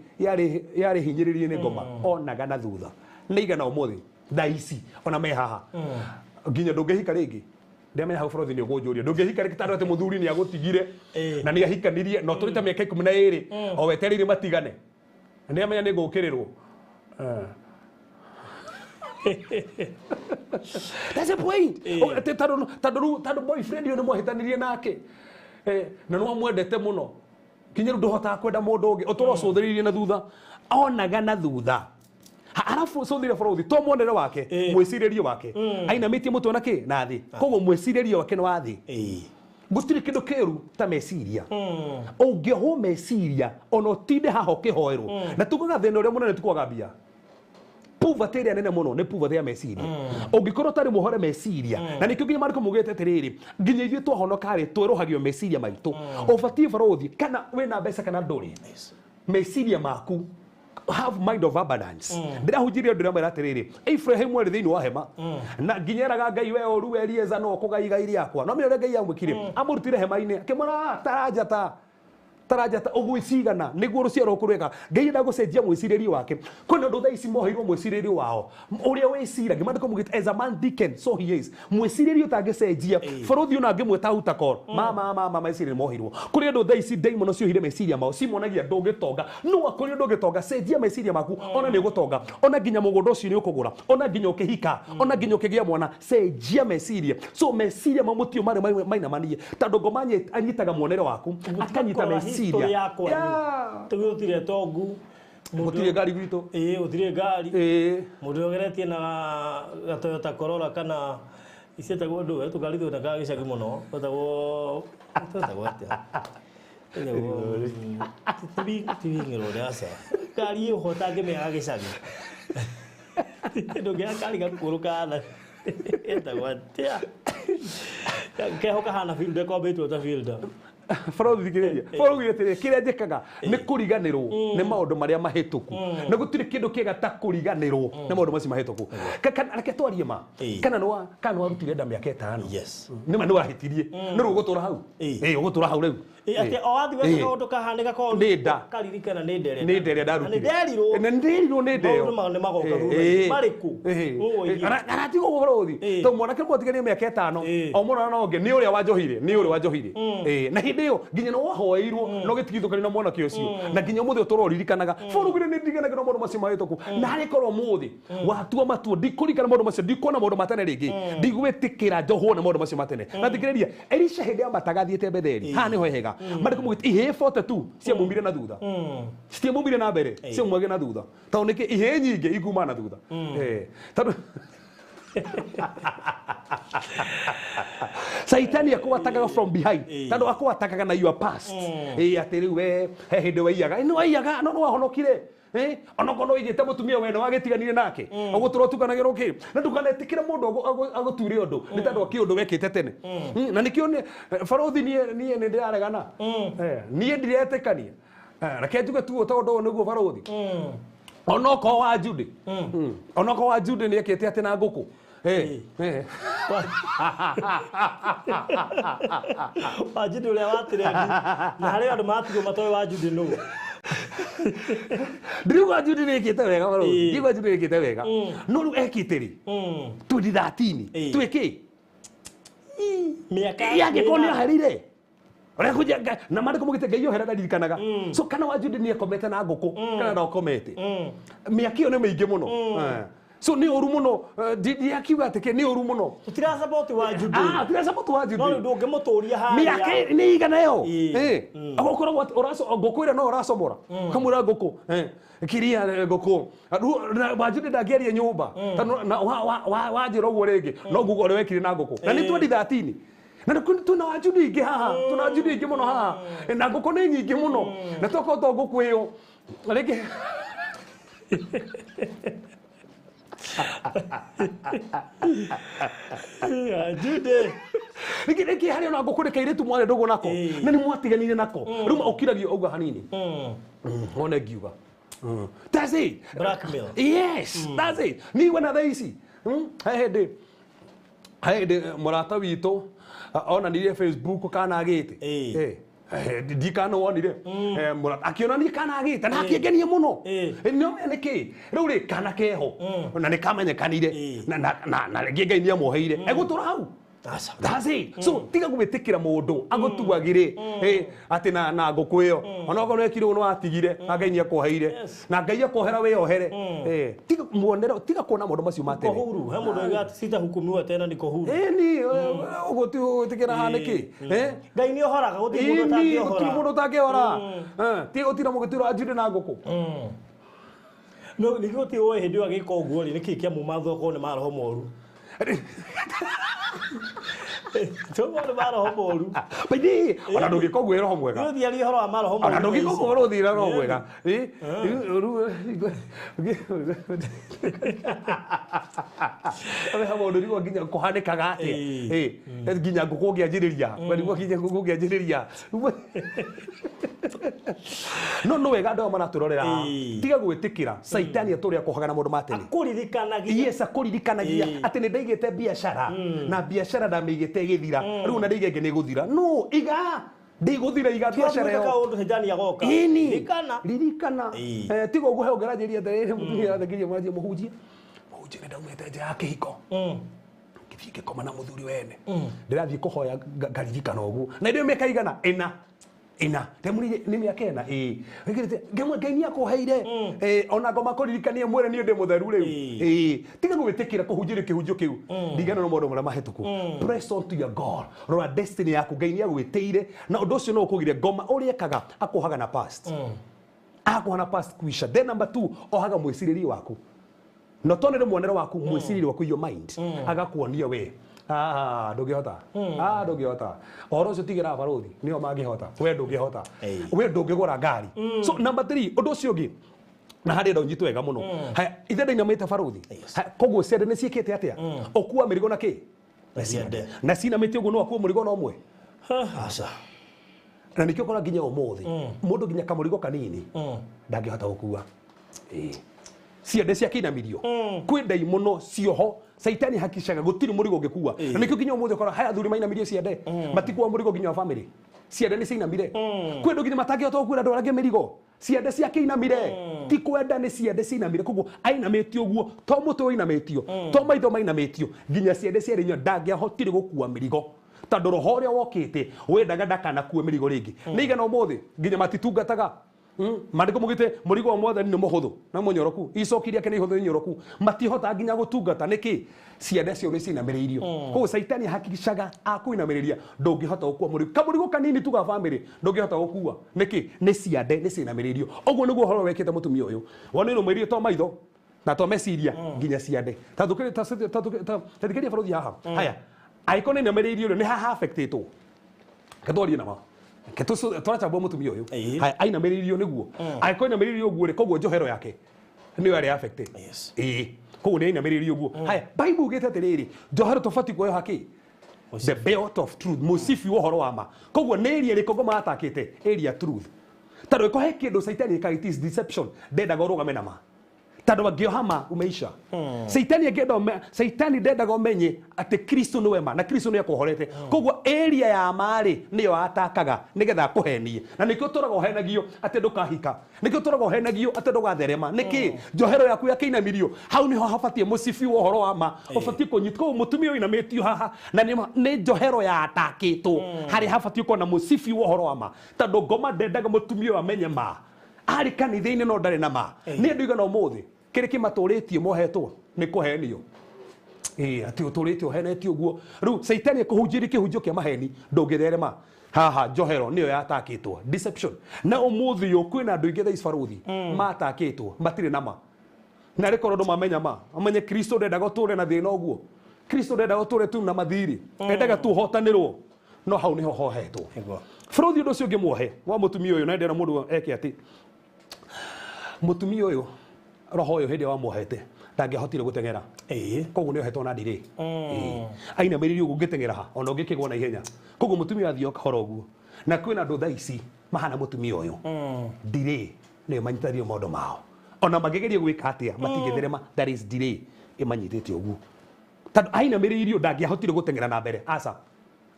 hinyĩrĩrie nĩ ngoma onaga na thutha. Nĩ igana ũmũthĩ thaa ici ona me haha nginya ndũngĩhika rĩngĩ. Ndĩramenya hau bũrũri nĩ ũkũnjũria ndũngĩhika rĩngĩ tondũ atĩ mũthuri nĩ agũtigire na nĩ ahikanirie na ũtũrĩte mĩaka 12 o wetereire matigane. Ndĩramenya nĩ ngũkĩrĩrwo. That's the point. Tondũ boyfriend ũyũ nĩ mwahĩtanirie nake na nĩ wamwendete mũno nginya rĩu ndũhotaga kwenda mũndũ ũngĩ ũtũra ũcũthĩrĩirie na thutha onaga na thutha arabu cũthĩre bũrũthi to mwonere wake mwĩcirĩrie wake ainamĩtie mũtwe na kĩ na thĩ koguo mwĩcirĩrie wake nĩ wa thĩ gũtirĩ kĩndũ kĩũru ta meciria ũngĩohwo meciria ona ũtinde haha ũkĩhoerwo na tugaga thĩna ũrĩa mũnene ti kwaga mbia poverty ĩrĩa nene mũno nĩ poverty ya meciria ũngĩkorwo ũtarĩ mũhore meciria na nĩkĩo nginya maandĩko maugĩte atĩrĩrĩ nginya ithuĩ twahonoka rĩ twerũhagio meciria maitũ ũbatiĩ barũthi kana wĩna mbeca kana ndũrĩ meciria maku have mind of abundance ndĩrahunjirie andũ ndĩramwĩra atĩrĩrĩ Ibrahim arĩ thĩinĩ wa hema na nginya eraga Ngai we ũru Elieza no ũkũgaiga igai rĩakwa no menya ũrĩa Ngai amwĩkire amũrutire hema-inĩ akĩmwĩra taranja taranja ũguo cigana nĩguo rũciaro rũkũrweka Ngai enda gũcenjia mwĩcirĩrie wake kwĩna andũ thaa ici moheirwo mwĩcirĩrie wao ũrĩa wĩciragia maandĩko maugĩte as a man thinketh so he is mwĩcirĩrie ũtangĩcenjia bũrũthi ona angĩmwĩta utakor mama meciria moheirwo kũrĩ andũ thaa ici ndaimono ciohire meciria mao cimonagia ndũngĩtonga no akũrĩ ndũngĩtonga cenjia meciria maku ona nĩ ũgũtonga ona nginya mũgũnda ũcio nĩ ũkũgũra ona nginya ũkĩhika ona nginya ũkĩgĩa mwana cenjia meciria so meciria mau mũtio marĩ mainamanie tondũ ngoma anyitaga muonere waku akanyita meciria tugutire tongu gutire ngari gwitu gutire ngari mundu ogeretie na Toyota Corolla kana icietagwo ndu tukari tuonekaga gicagi muno twetagwo atia tibing'irwo nĩ aca ngari ĩho ũtangĩmĩaga gĩcagi ndũngĩaga kari gakũrũ kana ĩtagwo atĩa keho kahana fielder kwambĩtwo ta fielder Bũrũri thikĩrĩria bũrũri atĩrĩ kĩrĩa njĩkaga nĩ kũriganĩrwo nĩ maũndũ marĩa mahĩtũku na gũtirĩ kĩndũ kĩega ta kũriganĩrwo nĩ maũndũ macio mahĩtũku reke twarie ma kana nĩ warutire nda mĩaka 5 nĩ ma nĩ wahĩtirie nĩ rĩu ũgũtũra hau ũgũtũra hau rĩu atĩ o wathiĩ weka kaũndũ kahanĩka koru nĩ nda karirikana nĩ nda ĩrĩa nĩ nda ĩrĩa ndarutire nĩ nderirwo nĩ nderirwo nĩ nda ĩyo maũndũ nĩ magoka thutha marĩkũ na tiga ũguo bũrũri tondũ mwanake mwatiganie mĩaka 5 o mũrora na ũngĩ nĩ ũrĩa wanjohire nĩ ũrĩa wanjohire na hĩndĩ ĩyo nginya nĩ wahoeirwo no gĩtigithũkanio na mwanake ũcio na nginya ũmũthĩ ũtũra ũririkanaga bũrũri nĩ ndirikanaga na maũndũ macio mahĩtũku na harĩ korwo ũmũthĩ watua matua ndikũririkana maũndũ macio ndikuona maũndũ ma tene rĩngĩ ndigwĩtĩkĩra njohwo nĩ maũndũ macio ma tene na thikĩrĩria Elisha hĩndĩ ambataga athiĩte Betheli haha nĩho hega marĩkũ mugĩte ihĩĩ 42 ciamumire na thutha citiamumire na mbere ciamumage na thutha tondũ nĩkĩ ihĩĩ nyingĩ ikuma na thutha tondũ Saitani akwatakaga from behind tondũ akwatakaga na your past atĩ rĩu we he hĩndĩ waiyaga nĩ waiyaga no nĩ wahonokire onokorwo no wĩigĩte mũtumia wene wagĩtiganire nake ũgũtũra ũtukanagĩrwo kĩ na ndũkanetĩkĩre mũndũ agũture ũndũ nĩ tondũ akĩ ũndũ wekĩte tene na nĩkĩo barũthi niĩ nĩ ndĩraregana niĩ ndiretĩkania reke njuge tu tondũ ũyũ nĩguo barũthi onokorwo wa Jude onokorwo wa Jude nĩ ekĩte atĩ na ngũkũ wa Jude ũrĩa watirendi na harĩ andũ matigwo matoĩ wa Jude nũ ndiriuga Jude nĩ ekĩte wega barũthi ndiriuga Jude nĩ ekĩte wega no rĩu ekĩte rĩ 2013 twĩkĩ mĩaka yangĩkorwo nĩ aherire ũrĩa kũnja na maandĩko maugĩte Ngai ohera ndaririkanaga so kana wa Jude nĩ ekomete na ngũkũ kana ndakomete mĩaka ĩyo nĩ mĩingĩ mũno so nĩ ũru mũno ndiakiuga atĩ kĩ nĩ ũru mũno tũtira support wa Jude tũtira support wa Jude no rĩu ndũngĩmũtũria harĩa mĩaka nĩ igana ĩyo ũkoragwo ngũkũ ĩrĩa no ũracomora ũkamwĩra ngũkũ kiria ngũkũ wa Jude ndangĩaria nyũmba wanjĩra ũguo rĩngĩ no nguga ũrĩa wekire na ngũkũ na nĩ 2013 na tuna wa Jude ingĩ haha tuna wa Jude ingĩ mũno haha na ngũkũ nĩ nyingĩ mũno na tokorwo to ngũkũ ĩyo rĩngĩ Jude rĩngĩ harĩ ona ngũkũ nĩ kairĩtu mwarĩ ndũgũ nako na nĩ mwatiganire nako rĩu ũkiragia ũguo hanini wone ngiuga that's it blackmail yes that's it niĩ na thaa ici he hĩndĩ mũrata witũ onanirie Facebook kana agĩte ndikana wonire akĩonania kana agĩte na akĩngenia mũno nĩomenya nĩkĩ rĩu rĩ kana keho na nĩ kamenyekanire na rĩngĩ Ngai nĩ amuoheire egũtũra hau That's it. So tiga gwĩtĩkĩra mũndũ agũtuagĩre atĩ na ngũkũ ĩyo ona okorwo ekire ũguo nĩwatigire na Ngai nĩakuoheire na Ngai akuohera wĩyohere. Tiga muonere, tiga kuona maũndũ macio ma tene. Niko huru, he mũndũ oiga atĩ sitahukumiwa tena niko huru. Ĩni ũguo ti gwĩtĩkĩra hanĩkĩ. Ngai nĩohoraga, gũtirĩ mũndũ ũtangĩohora. Gũtirĩ mũndũ ũtangĩohora. Ti gũtirĩ mũgĩtuĩra Jude na ngũkũ. No nĩguo ti ũĩ hĩndĩ ĩyo agĩka ũguo rĩ, nĩkĩĩ kĩamuma thoko nĩ maroho moru. Tũguo nĩ maroho moru. Baidi, ona ndũngĩka ũguo roho mwega. Nĩ ũthiaria ũhoro wa maroho moru. Ona ndũngĩka ũguo ũrũthira roho mwega. Abe ha mũndũ nĩguo nginya kũhanĩkaga atĩa. Nginya ngũkũ ũngĩanjĩrĩria. Nĩguo nginya ngũkũ ũngĩanjĩrĩria. No no wega andũ aya maratũrorera. Tiga gwĩtĩkĩra Saitani atũrĩa kũhaga na maũndũ ma tene. Akũririkanagia. Yes, akũririkanagia atĩ nĩ ndaigĩte biacara na biacara ndamĩigĩte ĩgĩthira. Rĩu na ndaiga ĩngĩ nĩ ĩgũthira. No iga ndĩgũthira iga biacara ĩyo. Kaũndũ Saitani agoka. Ririkana. Ririkana. Tiga ũguo he ũngĩranjĩria atĩrĩrĩ mũtumia arathengeria mwanjie mũhunjie. Mũhunjie nĩ ndaumĩte nja ya kĩhiko. Ngĩthiĩ ngĩkoma na mũthuri wene. Ndĩrathiĩ kũhoya ngaririkana ũguo. Na ndĩ mĩaka igana ĩna. Ĩna. Ndamũrire nĩ mĩaka ĩna. Ĩĩ. Wĩkĩrĩte Ngai nĩakũheire. Ona ngoma kũririkania mwĩre niĩ ndĩ mũtheru rĩu. Ĩĩ. Tiga gwĩtĩkĩra kũhunjĩrio kĩhunjio kĩu. Ndigana na maũndũ marĩa mahĩtũku. Press on to your goal. Rora destiny yaku Ngai nĩagwĩtĩire na ũndũ ũcio no ũkũgire ngoma ũrĩa ekaga akũhaga na past. Akũhaga na past kuisha. Then number 2 ohaga mwĩcirĩrie waku. No tondũ nĩ muonere waku mwĩcirĩrie waku your mind agakuonia we. Ndũngĩhota. Ndũngĩhota. Ũhoro ũcio tigĩra barũthi nĩo mangĩhota. We ndũngĩhota. We ndũngĩgũra ngari. So number 3 ũndũ ũcio ũngĩ na harĩa ndonyitwo wega mũno. Haya ithe ndainamĩte barũthi. Koguo ciande nĩ ciĩkĩte atĩa? Ũkua mĩrigo na kĩ? Na ciande. Na cinamĩte ũguo no akue mũrigo na ũmwe. Aca. Na nĩkĩo ũkora nginya ũmũthĩ mũndũ nginya kamũrigo kanini ndangĩhota gũkua. Ciande ciakĩinamirio. Kwĩ ndaimono cioho Saitani hakishaga gũtirĩ mũrigo ũngĩkua. Na nĩkĩo nginya ũmũthĩ ũkora haya athuri mainamirie ciande. Matikua mũrigo nginya wa family. Ciande nĩ ciainamire. Kwĩ andũ nginya matangĩhota gũkuĩra andũ arĩa angĩ mĩrigo. Ciande ciakĩinamire. Ti kwenda nĩ ciande ciinamire. Koguo ainamĩtio ũguo to mũtwe ũinamĩtio, to maitho mainamĩtio, nginya ciande ciarĩ nyo ndangĩahotire gũkua mĩrigo. Tondũ roho ũrĩa wokĩte wendaga ndakanakue mĩrigo rĩngĩ. Nĩ igana ũmũthĩ nginya matitungataga. Maandĩko maugĩte mũrigo wa mwathani nĩ mũhũthũ na mũnyoroku, icoki rĩake nĩ ihũthũ inyoroku, matihota nginya gũtungata. Nĩkĩ? Ciande cio nĩ cinamĩrĩirio. Koguo Saitani hakikishaga akũinamĩrĩria ndũngĩhota gũkua mũrigo. Kamũrigo kanini tu ga family ndũngĩhota gũkua. Nĩkĩ? Nĩ ciande nĩ cinamĩrĩirio. Ũguo nĩguo ũhoro wekĩte mũtumia ũyũ. Wona nĩ to maitho na to meciria nginya ciande. Ta thikĩrĩria barũthi haha. Haya, angĩkorwo nĩ inamĩrĩirio nĩ haha affectĩtwo. Ketwarie na ma. Tũrachambua mũtumia ũyũ. Haya, ainamĩrĩirio nĩguo. Angĩkorwo ainamĩrĩirio ũguo rĩ, koguo njohero yake nĩyo yarĩ affected. Ĩĩ. Koguo nĩ ainamĩrĩirio ũguo. Haya, Bible ugĩte atĩrĩrĩ, njohero tũbatiĩ kuoya kĩ? The belt of truth, mũcibi wa ũhoro wa ma. Koguo nĩ area ĩrĩkũ ngoma atakĩte? Area truth. Tondũ ĩko he kĩndũ Saitani ĩkaga, it is deception. Ndendaga ũrũgame na ma. Tondũ angĩoha ma umeisha. Saitani angĩenda Saitani ndendaga ũmenye atĩ Kristo nĩwe ma na Kristo nĩ akuohorete. Koguo area ya ma rĩ nĩyo atakaga nĩgetha akũhenie. Na nĩkĩo tũraga ũhenagio atĩ ndũkahika. Nĩkĩo tũraga ũhenagio atĩ ndũgatherema. Nĩkĩ? Njohero yaku yakĩinamirio. Hau nĩho habatiĩ mũcibi wa ũhoro wa ma. Ũbatiĩ kũnyitwo. Koguo mũtumia ũyũ ainamĩtio haha na nĩ njohero yatakĩtwo. Harĩa habatiĩ gũkorwo na mũcibi wa ũhoro wa ma. Tondũ ngoma ndendaga mũtumia ũyũ amenye ma. Arĩ kanitha-inĩ no ndarĩ na ma. Nĩ andũ igana ũmũthĩ kĩrĩa kĩmatũrĩtie mohetwo nĩ kũhenio. Atĩ ũtũrĩte ũhenetio ũguo. Rĩu Saitani akũhunjĩria kĩhunjio kĩa maheni ndũngĩtherema. Haha njohero nĩyo yatakĩtwo. Deception. Na ũmũthĩ ũyũ kwĩna andũ aingĩ thaa ici barũthi matakĩtwo matirĩ na ma. Na rĩkorwo andũ mamenya ma, mamenye Kristo ndendaga ũtũre na thĩna ũguo. Kristo ndendaga ũtũre tu na mathirĩ. Endaga tu ũhotanĩrwo. No hau nĩho hohetwo. Bũrũthi ũndũ ũcio ũngĩ muohe wa mũtumia ũyũ na ndĩrona mũndũ eke atĩ mũtumia ũyũ roho ũyũ hĩndĩ wamuohete ndangĩahotire gũteng'era. Koguo nĩ ohetwo na ndirĩ. Ainamĩrĩirio ũguo ũngĩteng'era ha ona ũngĩkĩgwa na ihenya. Koguo mũtumia athiĩ o kahora ũguo. Na kwĩna andũ thaa ici mahana mũtumia ũyũ. Ndirĩ nĩyo manyitithanĩirio maũndũ mao. Ona mangĩgeria gwĩka atĩa matingĩtherema, that is delay ĩmanyitĩte ũguo. Tondũ ainamĩrĩirio ndangĩahotire gũteng'era na mbere. Aca.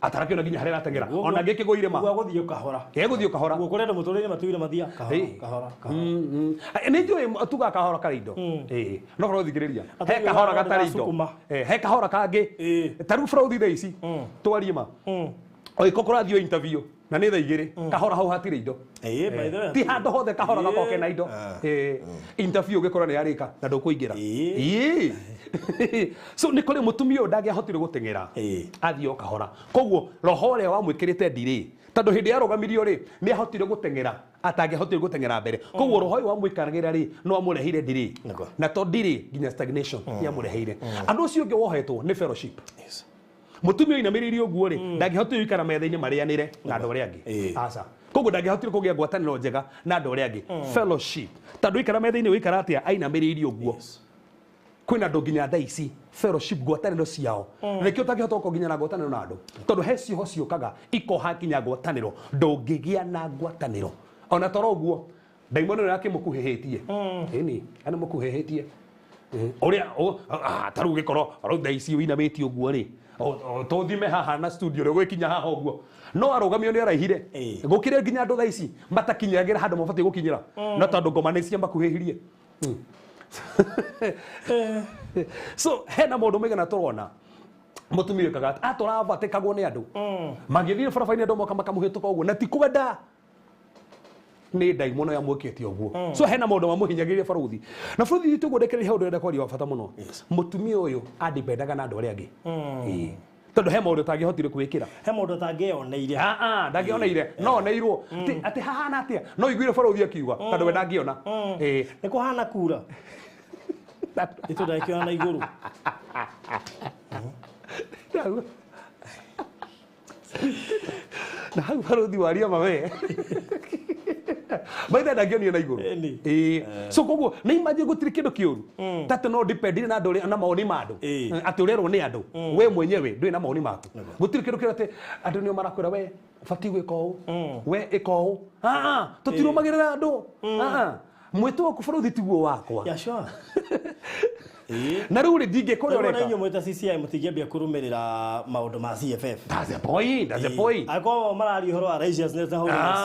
Atarakiona nginya harĩa arateng'era ona ngĩkĩgũire ma gũthiĩ kahora gũthiĩ kahora guo kũrĩa andũ mũtũrĩre matũire mathia kahora kahora kahora nĩ njũĩ tuga kahora karĩ indo no korwo thikĩrĩria he kahora gatarĩ indo he kahora kangĩ ta rĩu bũrũri thaa ici twarie ma oiko kũrathiĩ interview na nĩ thaa igĩrĩ kahora hau hatirĩ indo ti handũ hothe kahora gakorwo kena indo interview ũgĩkorwo nĩ yarĩka na ndũkũingĩra so nĩ kũrĩ mũtumia ũyũ ndangĩahotire gũteng'era athiĩ o kahora koguo roho ũrĩa wamwĩkĩrĩte ndirĩ tondũ hĩndĩ yarũgamirio rĩ nĩ ahotire gũteng'era atangĩahotire gũteng'era mbere koguo roho ũyũ wamwĩkanagĩra rĩ no amũreheire ndirĩ na to ndirĩ nginya stagnation yamũreheire andũ ũcio ũngĩ wohetwo nĩ fellowship mutumia inamiririe uguo ri ndangihotire guikara metha-inĩ marĩanĩre na andũ arĩa angĩ aca koguo ndangihotire kũgĩa ngwatanĩro njega na andũ arĩa angĩ fellowship tondũ ikara metha-inĩ ũikara atĩa ainamĩrĩirie ũguo kwĩna andũ nginya thaa ici fellowship ngwatanĩro ciao nĩkĩo ũtangĩhota gũkorwo nginya na ngwatanĩro na andũ tondũ he cioho ciũkaga ikoha nginya ngwatanĩro ndũngĩgĩa na ngwatanĩro ona toro ũguo ndaimono ĩyo yakĩmũkuhĩhĩtie ĩni anĩmũkuhĩhĩtie ũrĩa ta rĩu ũgĩkorwo rĩu thaa ici ũinamĩtie ũguo rĩ tũthime haha na studio rĩ gwĩkinya haha ũguo no arũgamio nĩ araihire gũkĩrĩ nginya andũ thaa ici matakinyagĩra handũ mabatiĩ gũkinyĩra no tondũ ngoma nĩ ciamakuhĩhirie so hena maũndũ maigana tũrona mũtumia ũkaga atĩ atũrabatĩkagwo nĩ andũ magĩthiĩ barabara-inĩ andũ moka makamũhĩtũka ũguo na ti kwenda nĩ ndaimono yamwĩkĩte ũguo so hena maũndũ mamũhinyagĩrĩria baruthi na baruthi witũ ũguo ndekereria he ũndũ ũrenda kwaria wa bata mũno mũtumia ũyũ andipendaga na andũ arĩa angĩ tondũ he maũndũ ũtangĩhotire kwĩkĩra he maũndũ ũtangĩoneire ndangĩoneire no oneirwo atĩ hahana atĩa no iguire baruthi akiuga tondũ we ndangĩona nĩ kũhana kura itũ ndakĩona na igũrũ na hau baruthi waria mawe baitha ndangĩonire na igũrũ so koguo nĩ imagine gũtirĩ kĩndũ kĩũru ta atĩ no depend na andũ na mawoni ma andũ atĩ ũrerwo nĩ andũ we mwenyewe ndũrĩ na mawoni maku gũtirĩ kĩndũ kĩũru atĩ andũ nĩo marakwĩra we ũbatiĩ gwĩka ũũ we ĩka ũũ tũtirũmagĩrĩra andũ mwĩtũ waku baruthi tiguo wakwa na rĩu rĩ ndingĩka ũrĩa ũreka na inyuĩ mwĩta CCI mũtingĩambia kũrũmĩrĩra maũndũ ma CFF that's the point that's the point akorwo mararia ũhoro wa righteousness na holiness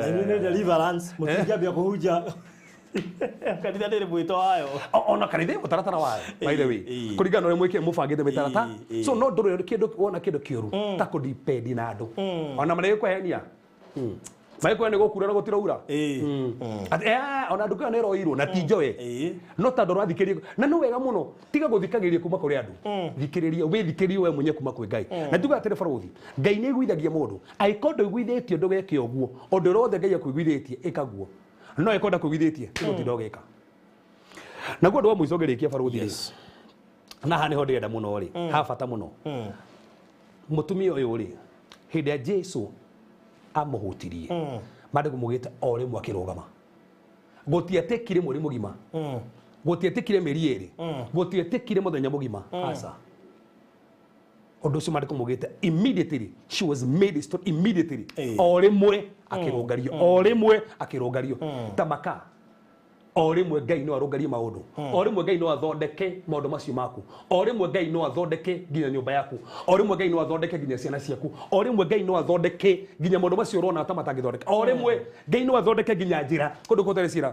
na inyuĩ nĩ deliverance mũtingĩambia kũhunja kanitha ndĩrĩ mwĩto wayo ona kanitha ĩ mũtaratara wayo by the way kũringana na ũrĩa mwĩkĩre mũbangĩte mĩtaratara so no ndũrĩ kĩndũ wona kĩndũ kĩũru ta kũdipendi na andũ ona marĩgĩkũhenia maikwa nĩ gũkura na gũtiraura ona nduka ĩyo nĩ ĩroirwo na ti njoe no tondũ ũrathikĩrĩria na nĩ wega mũno tiga gũthikagĩrĩria kuma kũrĩ andũ thikĩrĩria wĩthikĩrĩrie we mwenyewe kuma kwĩ Ngai na tuga atĩrĩ baruthi Ngai nĩ aiguithagia mũndũ angĩkorwo ndũiguithĩtio ndũgeke ũguo ũndũ ũrĩa wothe Ngai akũiguithĩtie ĩka guo no angĩkorwo ndakũiguithĩtie gũtinda ũgĩka naguo ũndũ wa mũico ngĩrĩkia baruthi rĩ na haha nĩho ndĩrenda mũno rĩ ha bata mũno mũtumia ũyũ rĩ hĩndĩ ya Jesu amuhutirie mandĩko mugĩte o rĩmwe akĩrũgama gũtietĩkire mweri mũgima gũtietĩkire mĩeri ĩrĩ gũtietĩkire mũthenya mũgima aca ũndũ ũcio mandĩko mugĩte immediately she was made immediately o rĩmwe akĩrũngario o rĩmwe akĩrũngario ta maka o rĩmwe Ngai no arũngarie maũndũ o rĩmwe Ngai no athondeke maũndũ macio maku o rĩmwe Ngai no athondeke nginya nyũmba yaku o rĩmwe Ngai no athondeke nginya ciana ciaku o rĩmwe Ngai no athondeke nginya maũndũ macio ũrona ta matangĩthondeka o rĩmwe Ngai no athondeke nginya njĩra kũndũ gũtarĩ ciĩra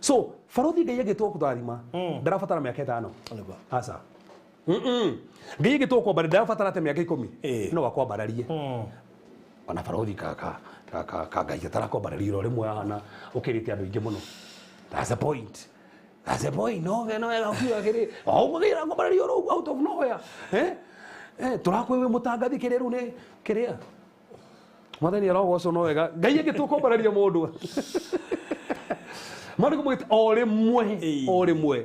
so baruthi Ngai agĩtwo kũrathima ndarabatara mĩaka ĩtano aca Ngai agĩtwo kwambararia ndarabatara ta mĩaka 10 no akwambararie ona baruthi ka Ngai atarakwambararia o rĩmwe ahana ũkĩrĩte andũ aingĩ mũno. That's the point. That's the point. No, no, no, out of nowhere. Eh, tũrakwewe mũtangathi kĩrĩa rĩu nĩ kĩrĩa. Mwathani arogocwo no wega. Ngai agĩtũkombararia mũndũ. Maandĩko maugĩte o rĩmwe, o rĩmwe.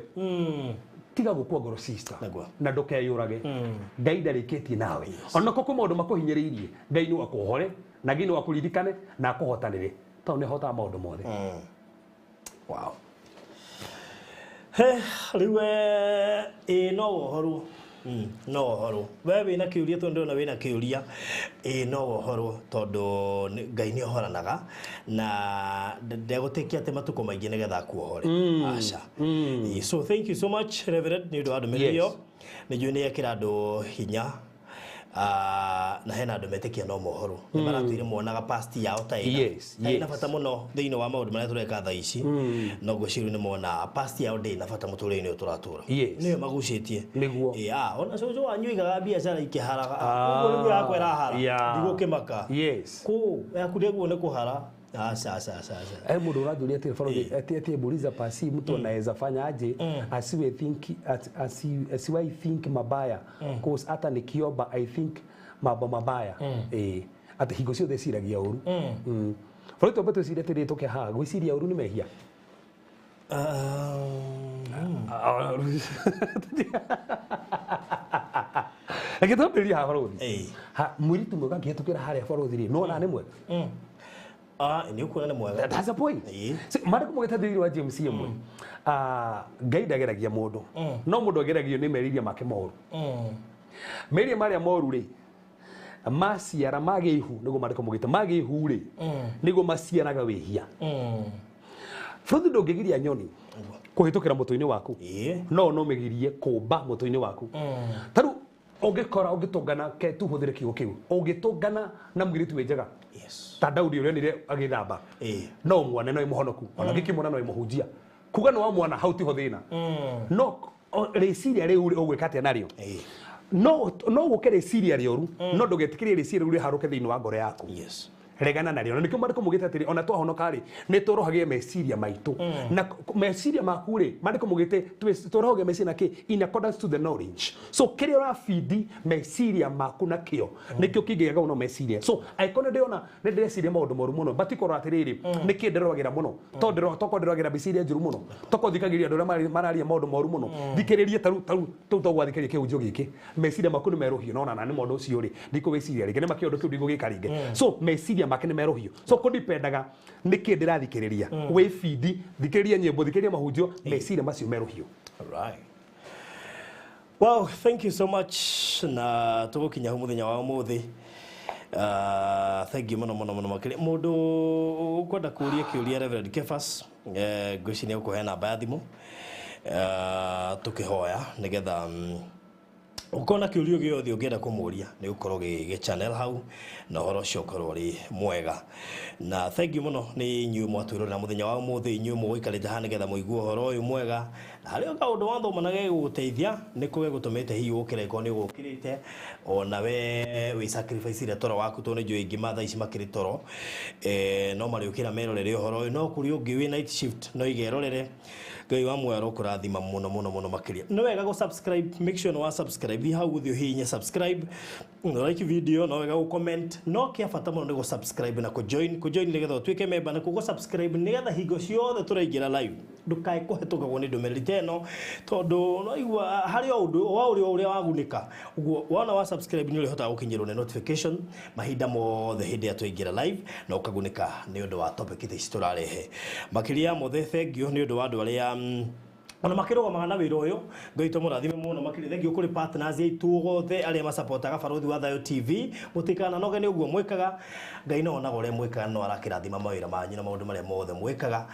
Tiga gũkua ngoro sister. Na ndũkeyũrage. Ngai ndarĩkĩtie nawe. Ona korwo kwĩ maũndũ makũhinyĩrĩirie, Ngai no akũhore, na Ngai no akũririkane na akũhotanĩre. Tondũ nĩ ahotaga maũndũ mothe. Wow. He, rĩu ĩ no wohorwo. No wohorwo. We wĩna kĩũria tondũ ndĩrona wĩna kĩũria. Ĩ no wohorwo tondũ Ngai nĩ ohoranaga na ndegũtĩkia atĩ matukũ maingĩ nĩgetha akuohore. Aca. So thank you so much Reverend nĩ ũndũ wa ndũmĩrĩri ĩyo. Nĩ njũĩ nĩ yekĩra andũ hinya. Na hena andũ metĩkia no mohoro nĩ maratwire monaga past yao ta ĩna ĩna bata mũno thĩinĩ wa maũndũ marĩa tũreka thaa ici, no ngwĩciria nĩ mona past yao ndĩ na bata mũtũrĩre-inĩ ũyũ tũratũra, nĩyo magucĩtie. Nĩguo. Ona cũcũ wanyu aigaga biacara ikĩharaga, ũguo nĩguo yakwa ĩrahara, ndigũkĩmaka. Kũ yaku ndĩguo nĩ kũhara. Aca, aca, aca, aca. Mundu uranjuria ati balothi ati muuliza pasi mtu anaweza fanya aje asiwe think asiwahi think mabaya, cause hata nikiomba I think mambo mabaya, ati hingo ciothe ciragia uru. Balothi, twambe twicirie atĩrĩrĩ, tũke haha, gwĩciria ũru nĩ mehia? Reke twambĩrĩrie haha, balothi. Ha mũirĩtu mwega angĩhetũkĩra harĩa, balothi rĩ, nĩwona nĩ mwega? Nĩ ũkuona nĩ mwega. That's the point. Marĩkũ mũgĩte thĩinĩ wa James ĩmwe, Ngai ndageragia mũndũ, no mũndũ ageragio nĩ meriria make moru. Meriria marĩa moru rĩ, maciara magĩa ihu, nĩguo marĩkũ mũgĩte magĩa ihu rĩ, nĩguo maciaraga wĩhia. Bũrũri, ndũngĩgiria nyoni kũhĩtũkĩra mũtwe-inĩ waku, no mĩgirie kũmba mũtwe-inĩ waku. Ta rĩu ũngĩkora ũngĩtũngana, ke tuhũthĩre kiugo kĩu, ũngĩtũngana na mũirĩtu wĩ njega ta Daudi ũrĩa onire agĩthamba, no mwana no ĩmũhonoku, ona ngĩkĩmwona no ĩmũhunjia kuga nĩ wa mwana, hau tiho thĩna. No rĩciria rĩu rĩ, ũgwĩka atĩa narĩo? No gũke rĩciria rĩũru, no ndũgetĩkĩrie rĩciria rĩu rĩharũke thĩinĩ wa ngoro yaku. Regana narĩo. Na nĩkĩo marĩkũ mũgĩte atĩrĩ, ona twahonoka rĩ, nĩ tworohagie meciria maitũ na meciria maku rĩ, marĩkũ mũgĩte tworohagie meciria na kĩ? In accordance to the knowledge. So kĩrĩa ũrabindi meciria maku nakĩo nĩkĩo kĩngĩaga mũno meciria. So angĩkorwo nĩ ndĩrona nĩ ndĩreciria maũndũ moru mũno, batikorwo atĩrĩrĩ, nĩkĩ ndĩroragĩra mũno? To ndĩro tokorwo ndĩroragĩra mbica iria njũru mũno, tokorwo thikagĩrĩria andũ arĩa mararia maũndũ moru mũno, thikĩrĩrie taru taru tũu togwathikĩrĩria kĩhunjio gĩkĩ, meciria maku nĩ merũhio. Nona na nĩ mũndũ ũcio rĩ, ndikũwĩciria rĩngĩ, nĩ makĩũndũ kĩu ndigũgĩka rĩngĩ. So meciria make nĩ merũhio. So kũdipendaga nĩkĩ ndĩrathikĩrĩria. Wĩbindi, thikĩrĩria nyĩmbo, thikĩrĩria mahunjio, meciria macio merũhio. Alright. Well, thank you so much na tũgũkinya hau mũthenya wa ũmũthĩ. Thank you mũno mũno mũno makĩria. Mũndũ ũkwenda kũũria kĩũria Reverend Kefas, ngwĩciria nĩ ũkũhe namba ya thimũ. Tũkĩhoya nĩgetha ũkona kĩũria gĩothe ũngĩenda kũmũria nĩ ũkorwo gĩ channel hau na ũhoro ũcio ũkorwo ũrĩ mwega. Na thank you mũno nĩ inyuĩ mwatwĩrorera mũthenya wa ũmũthĩ, inyuĩ mũgũikarĩte haha nĩgetha mũigue ũhoro ũyũ mwega. Na harĩ o kaũndũ wathoma na gegũgũteithia, nĩ kũgegũtũmĩte hihi ũkĩre ĩkorwo nĩ ũgũkĩrĩte ona we wĩ sacrifice toro waku, tondũ nĩ njũĩ aingĩ ma thaa ici makĩrĩ toro, no marĩũkĩra merorere ũhoro ũyũ, no kũrĩ ũngĩ wĩ night shift no igerorere. Ngai wa muoyo arokũrathima mũno mũno mũno makĩria. Nĩ wega gũ subscribe, make sure nĩ wa subscribe. Thiĩ hau ũthiĩ ũhihinye subscribe, no like video, no wega gũ comment, no kĩa bata mũno nĩ gũ subscribe na kũ join, kũ join nĩgetha ũtuĩke member, na kũ subscribe nĩgetha hingo ciothe tũraingĩra live ndũkae kũhetũkagwo nĩ ndũmĩrĩri ta ĩno, tondũ no igua harĩ o ũndũ wa ũrĩa ũrĩa wagunĩka. Ũguo wona wa subscribe nĩ ũrĩhotaga gũkinyĩrwo nĩ notification mahinda mothe hĩndĩ ĩrĩa twaingĩra live, na ũkagunĩka nĩ ũndũ wa topic ici tũrarehe. Makĩria ya mothe, thank you nĩ ũndũ wa andũ arĩa ona makĩrũgamaga na wĩra ũyũ. Ngai tũmũrathime mũno makĩria. Thank you kũrĩ partners aitũ othe arĩa masapotaga Barũthi wa Thayũ TV. Mũtikananoge nĩ ũguo mwĩkaga. Ngai no onaga ũrĩa mwĩkaga, no arakĩrathima mawĩra manyu na maũndũ marĩa mothe mwĩkaga.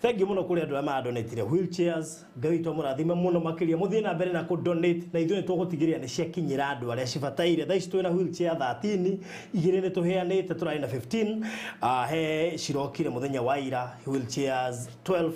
Thank you mũno kũrĩ andũ arĩa maradonatire wheelchairs. Ngai tũmũrathime mũno makĩria. Mũthiĩ na mbere na kũ donate na ithuĩ nĩ tũgũtigĩrĩra nĩ ciakinyĩra andũ arĩa cibataire. Thaa ici twĩna wheelchair 13, igĩrĩ nĩ tũheanĩte, tũrarĩ na 15. He cirokire mũthenya wa ira wheelchairs 12.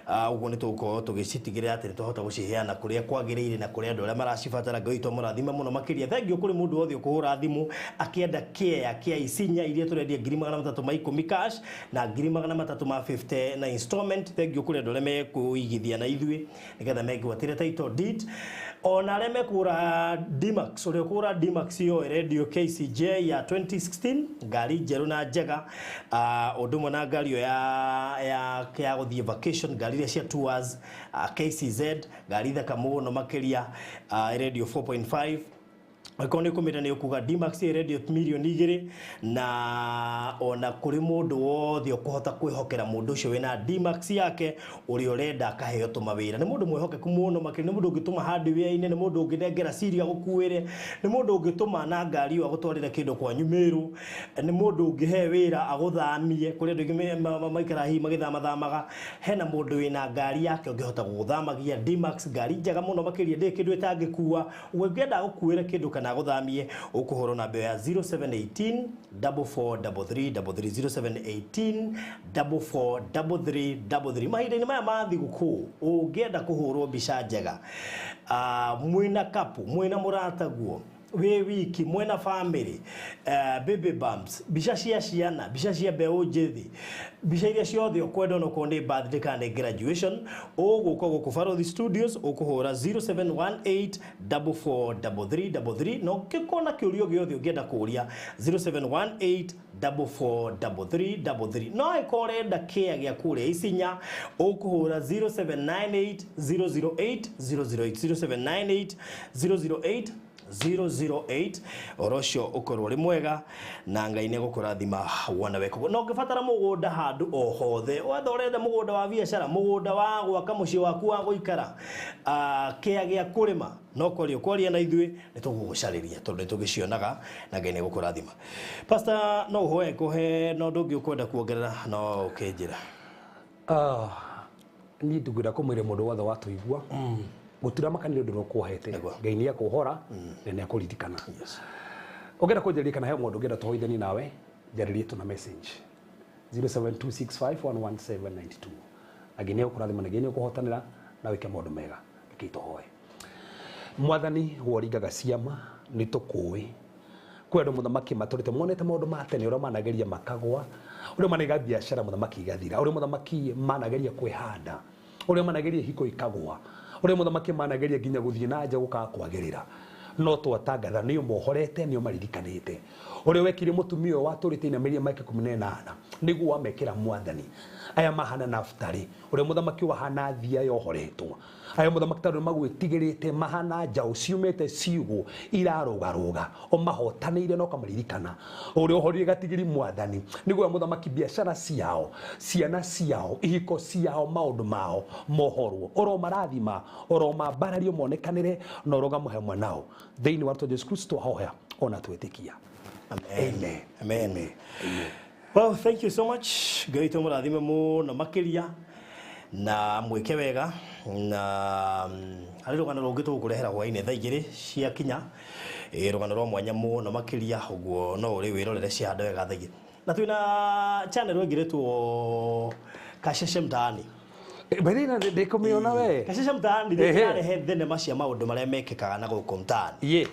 Ũguo nĩ tũgũkorwo tũgĩcitigĩrĩra atĩ nĩ twahota gũciheana kũrĩa kwagĩrĩire na kũrĩa andũ arĩa maracibatara. Ngai tũmũrathime mũno makĩria. Thank you kũrĩ mũndũ wothe ũkũhũra thimũ akĩenda kĩea kĩa isinya iria tũrendia 310,000 cash na 350,000 na installment. Thank you kũrĩ andũ arĩa mekũigithia na ithuĩ nĩgetha megwatĩre title deed, ona arĩa mekũgũra D-Max. Ũrĩa ũkũgũra D-Max ĩyo ĩrendio KCJ ya 2016, ngari njerũ na njega, ũndũ ũmwe na ngari ĩyo ya gũthiĩ vacation, ngari iria cia tours, KCZ, ngari thaka mũno makĩria, ĩrendio 4.5. Angĩkorwo nĩ ũkũmĩenda nĩ ũkuga D-Max ĩrendio 2 mirioni, na ona kũrĩ mũndũ wothe ũkũhota kwĩhokera mũndũ ũcio wĩna D-Max yake, ũrĩa ũrenda akaheo tũmawĩra. Nĩ mũndũ mwĩhokeku mũno makĩria, nĩ mũndũ ũngĩtũma handũ wĩra-inĩ, nĩ mũndũ ũngĩnengera siri agũkuĩre, nĩ mũndũ ũngĩtũma na ngari ĩyo agũtwarĩre kĩndũ kwanyu Mĩrũ, nĩ mũndũ ũngĩhe wĩra agũthamie kũrĩ andũ aingĩ maikaraga hihi magĩthamathamaga. Hena mũndũ wĩna ngari yake ũngĩhota gũgũthamagia. D-Max, ngari njega mũno makĩria, ndĩrĩ kĩndũ ĩtangĩkua. Ũngĩenda agũkuĩre kĩndũ kana kana agũthamie, ũkũhũrwo namba ya 0718 4433 33, 0718 443333. Mahinda-inĩ maya ma thigũkũ, ũngĩenda kũhũrwo mbica njega, mwĩna kapu, mwĩna mũrataguo, wĩ wiki, mwena family, baby bumps, mbica cia ciana, mbica cia mbeũ njĩthĩ, mbica iria ciothe ũkwenda, onokorwo nĩ birthday kana nĩ graduation, ũgũka gũkũ Barothi Studios, ũkũhũra 0718 443333. Na ũngĩkorwo na kĩũria gĩothe ũngĩenda kũũria, 0718 443333. No angĩkorwo ũrenda kĩa gĩa kũrĩa Isinya, ũkũhũra 0798 008 008, 0798 008 008. Ũhoro ũcio ũkorwo ũrĩ mwega na Ngai nĩ egũkũrathima wona weka ũguo. Na ũngĩbatara mũgũnda handũ o hothe, wetha ũrenda mũgũnda wa biacara, mũgũnda wa gwaka mũciĩ waku wa gũikara, kĩa gĩa kũrĩma, no kwaria ũkwaria na ithuĩ, nĩ tũgũgũcarĩria tondũ nĩ tũgĩcionaga, na Ngai nĩ egũkũrathima. Pastor, no ũhoe kũhe na ũndũ ũngĩ ũkwenda kuongerera, no ũkĩnjĩra. Niĩ ndingwenda kũmwĩra mũndũ wothe watũigua gũtiramakanire ũndũ ũkuohete. Ngai nĩ akũhora na nĩ akũririkana. Ũngĩenda kũnjarĩria kana he mũndũ ũngĩenda tũhoithanie nawe, njarĩrie tu na message 0726511792, na Ngai nĩ egũkũrathima na Ngai nĩ egũkũhotanĩra na wĩke maũndũ mega. Rekei tũhoe. Mwathani woringaga ciama, nĩ tũkũĩ kwĩ andũ, mũthamaki, matũrĩte monete maũndũ ma tene, ũrĩa manageria makagwa, ũrĩa manaiga biacara, mũthamaki, igathira, ũrĩa, mũthamaki, manageria kwĩhanda, ũrĩa manageria hiko ikagwa, ũrĩa, mũthamaki, manageria nginya gũthiĩ na nja gũkaga kwagĩrĩra, no twatangatha nĩo mohorete, nĩo maririkanĩte ũrĩa wekire mũtumia ũyũ watũrĩte inamĩria mĩaka 18 nĩguo wamekĩra. Mwathani, aya mahana Naftali, ũrĩa, mũthamaki, wahana thia yohoretwo, aya, mũthamaki, tondũ magwĩtigĩrĩte mahana njaũ ciumĩte ciugũ irarũgarũga, ũmahotanĩire na ũkamaririkana ũrĩa ũhorire gatigiri. Mwathani, nĩguo, mũthamaki, biacara ciao, ciana ciao, ihiko ciao, maũndũ mao mohorwo, oro marathima, oro mambarario monekanĩre na ũrũgamo hamwe nao thĩinĩ wa rĩtwa Jesu Kristo ahoya ona twĩtĩkia. Amen. Amen. Well, thank you so much. Ngai witũ mũrathime mũno makĩria na mwĩke wega, na harĩ rũgano rũngĩ tũgũkũrehera hwainĩ thaa 2 ciakinya. Ĩ, rũgano rwa mwanya mũno makĩria, ũguo no ũrĩ wĩrorere cihande wega thaa 2. Na twĩna channel ĩngĩ ĩretwo Kasheshe Mtaani. Mbere ndĩkũmĩona we. Kasheshe Mtaani nĩ ĩrarehe thenema cia maũndũ marĩa mekĩkaga na gũkũ mtaani. Ĩ,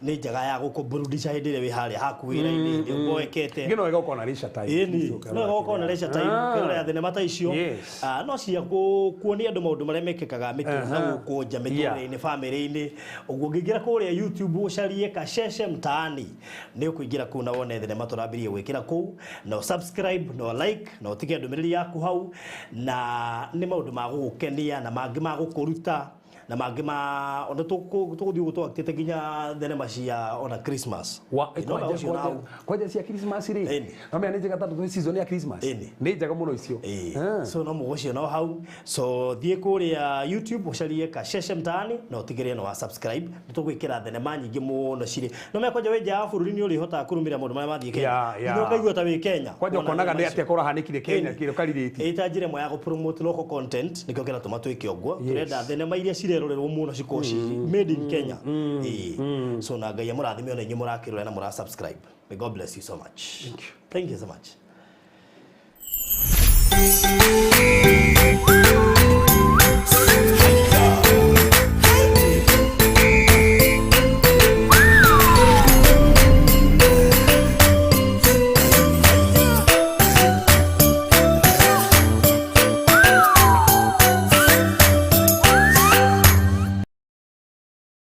nĩ njega ya gũkũburudisha hĩndĩ ĩrĩa wĩ harĩa haku wĩra-inĩ, hĩndĩ ũboekete. Ngĩno wega ũkorwo na leisure time. Ĩni no ũkorwo na leisure time, ũkĩrorera thenema ta icio. No cia kuonia andũ maũndũ marĩa mekĩkaga mĩtũ na gũkũ nja, mĩtũrĩre-inĩ, bamĩrĩ-inĩ. Ũguo ũngĩingĩra kũrĩa YouTube ũcarie Kasheshe Mtaani, nĩ ũkũingĩra kũu na wone thenema tũrambirie gwĩkĩra kũu, na subscribe na like na ũtige ndũmĩrĩri yaku hau, na nĩ maũndũ ma gũgũkenia na mangĩ ma gũkũruta na mangĩ ma ona tũgũthiĩ ũguo twakĩte nginya thenema cia ona Christmas. Nona ũcio na hau. Kwanja cia Christmas rĩ, nomenya nĩ njega tondũ twĩ season ya Christmas. Nĩ njega mũno icio. So no mũgũcio no hau, so thiĩ kũrĩa YouTube ũcarie Kasheshe Mtaani na ũtigĩrĩre no wa subscribe. Nĩ tũgwĩkĩra thenema nyingĩ mũno cirĩ no menya kwanja wĩ nja ya bũrũri nĩ ũrĩhotaga kũrũmĩrĩra maũndũ marĩa mathiĩ Kenya. Nginya ũkaigua ta wĩ Kenya. Kwanja Kuona ũkonaga nĩ thenema icio. atĩa kũrahanĩkire Kenya kĩrĩ ũkarirĩti. Ĩ ta njĩra ĩmwe ya gũ-promote local content, nĩkĩo kĩratũma twĩke ũguo. Tũrenda thenema iria cirerorerwo mũno cikorwo ci made in Kenya. So na Ngai amũrathime ona inyuĩ mũrakĩrora na mũra subscribe. May God bless you so much. Thank you. Thank you so much.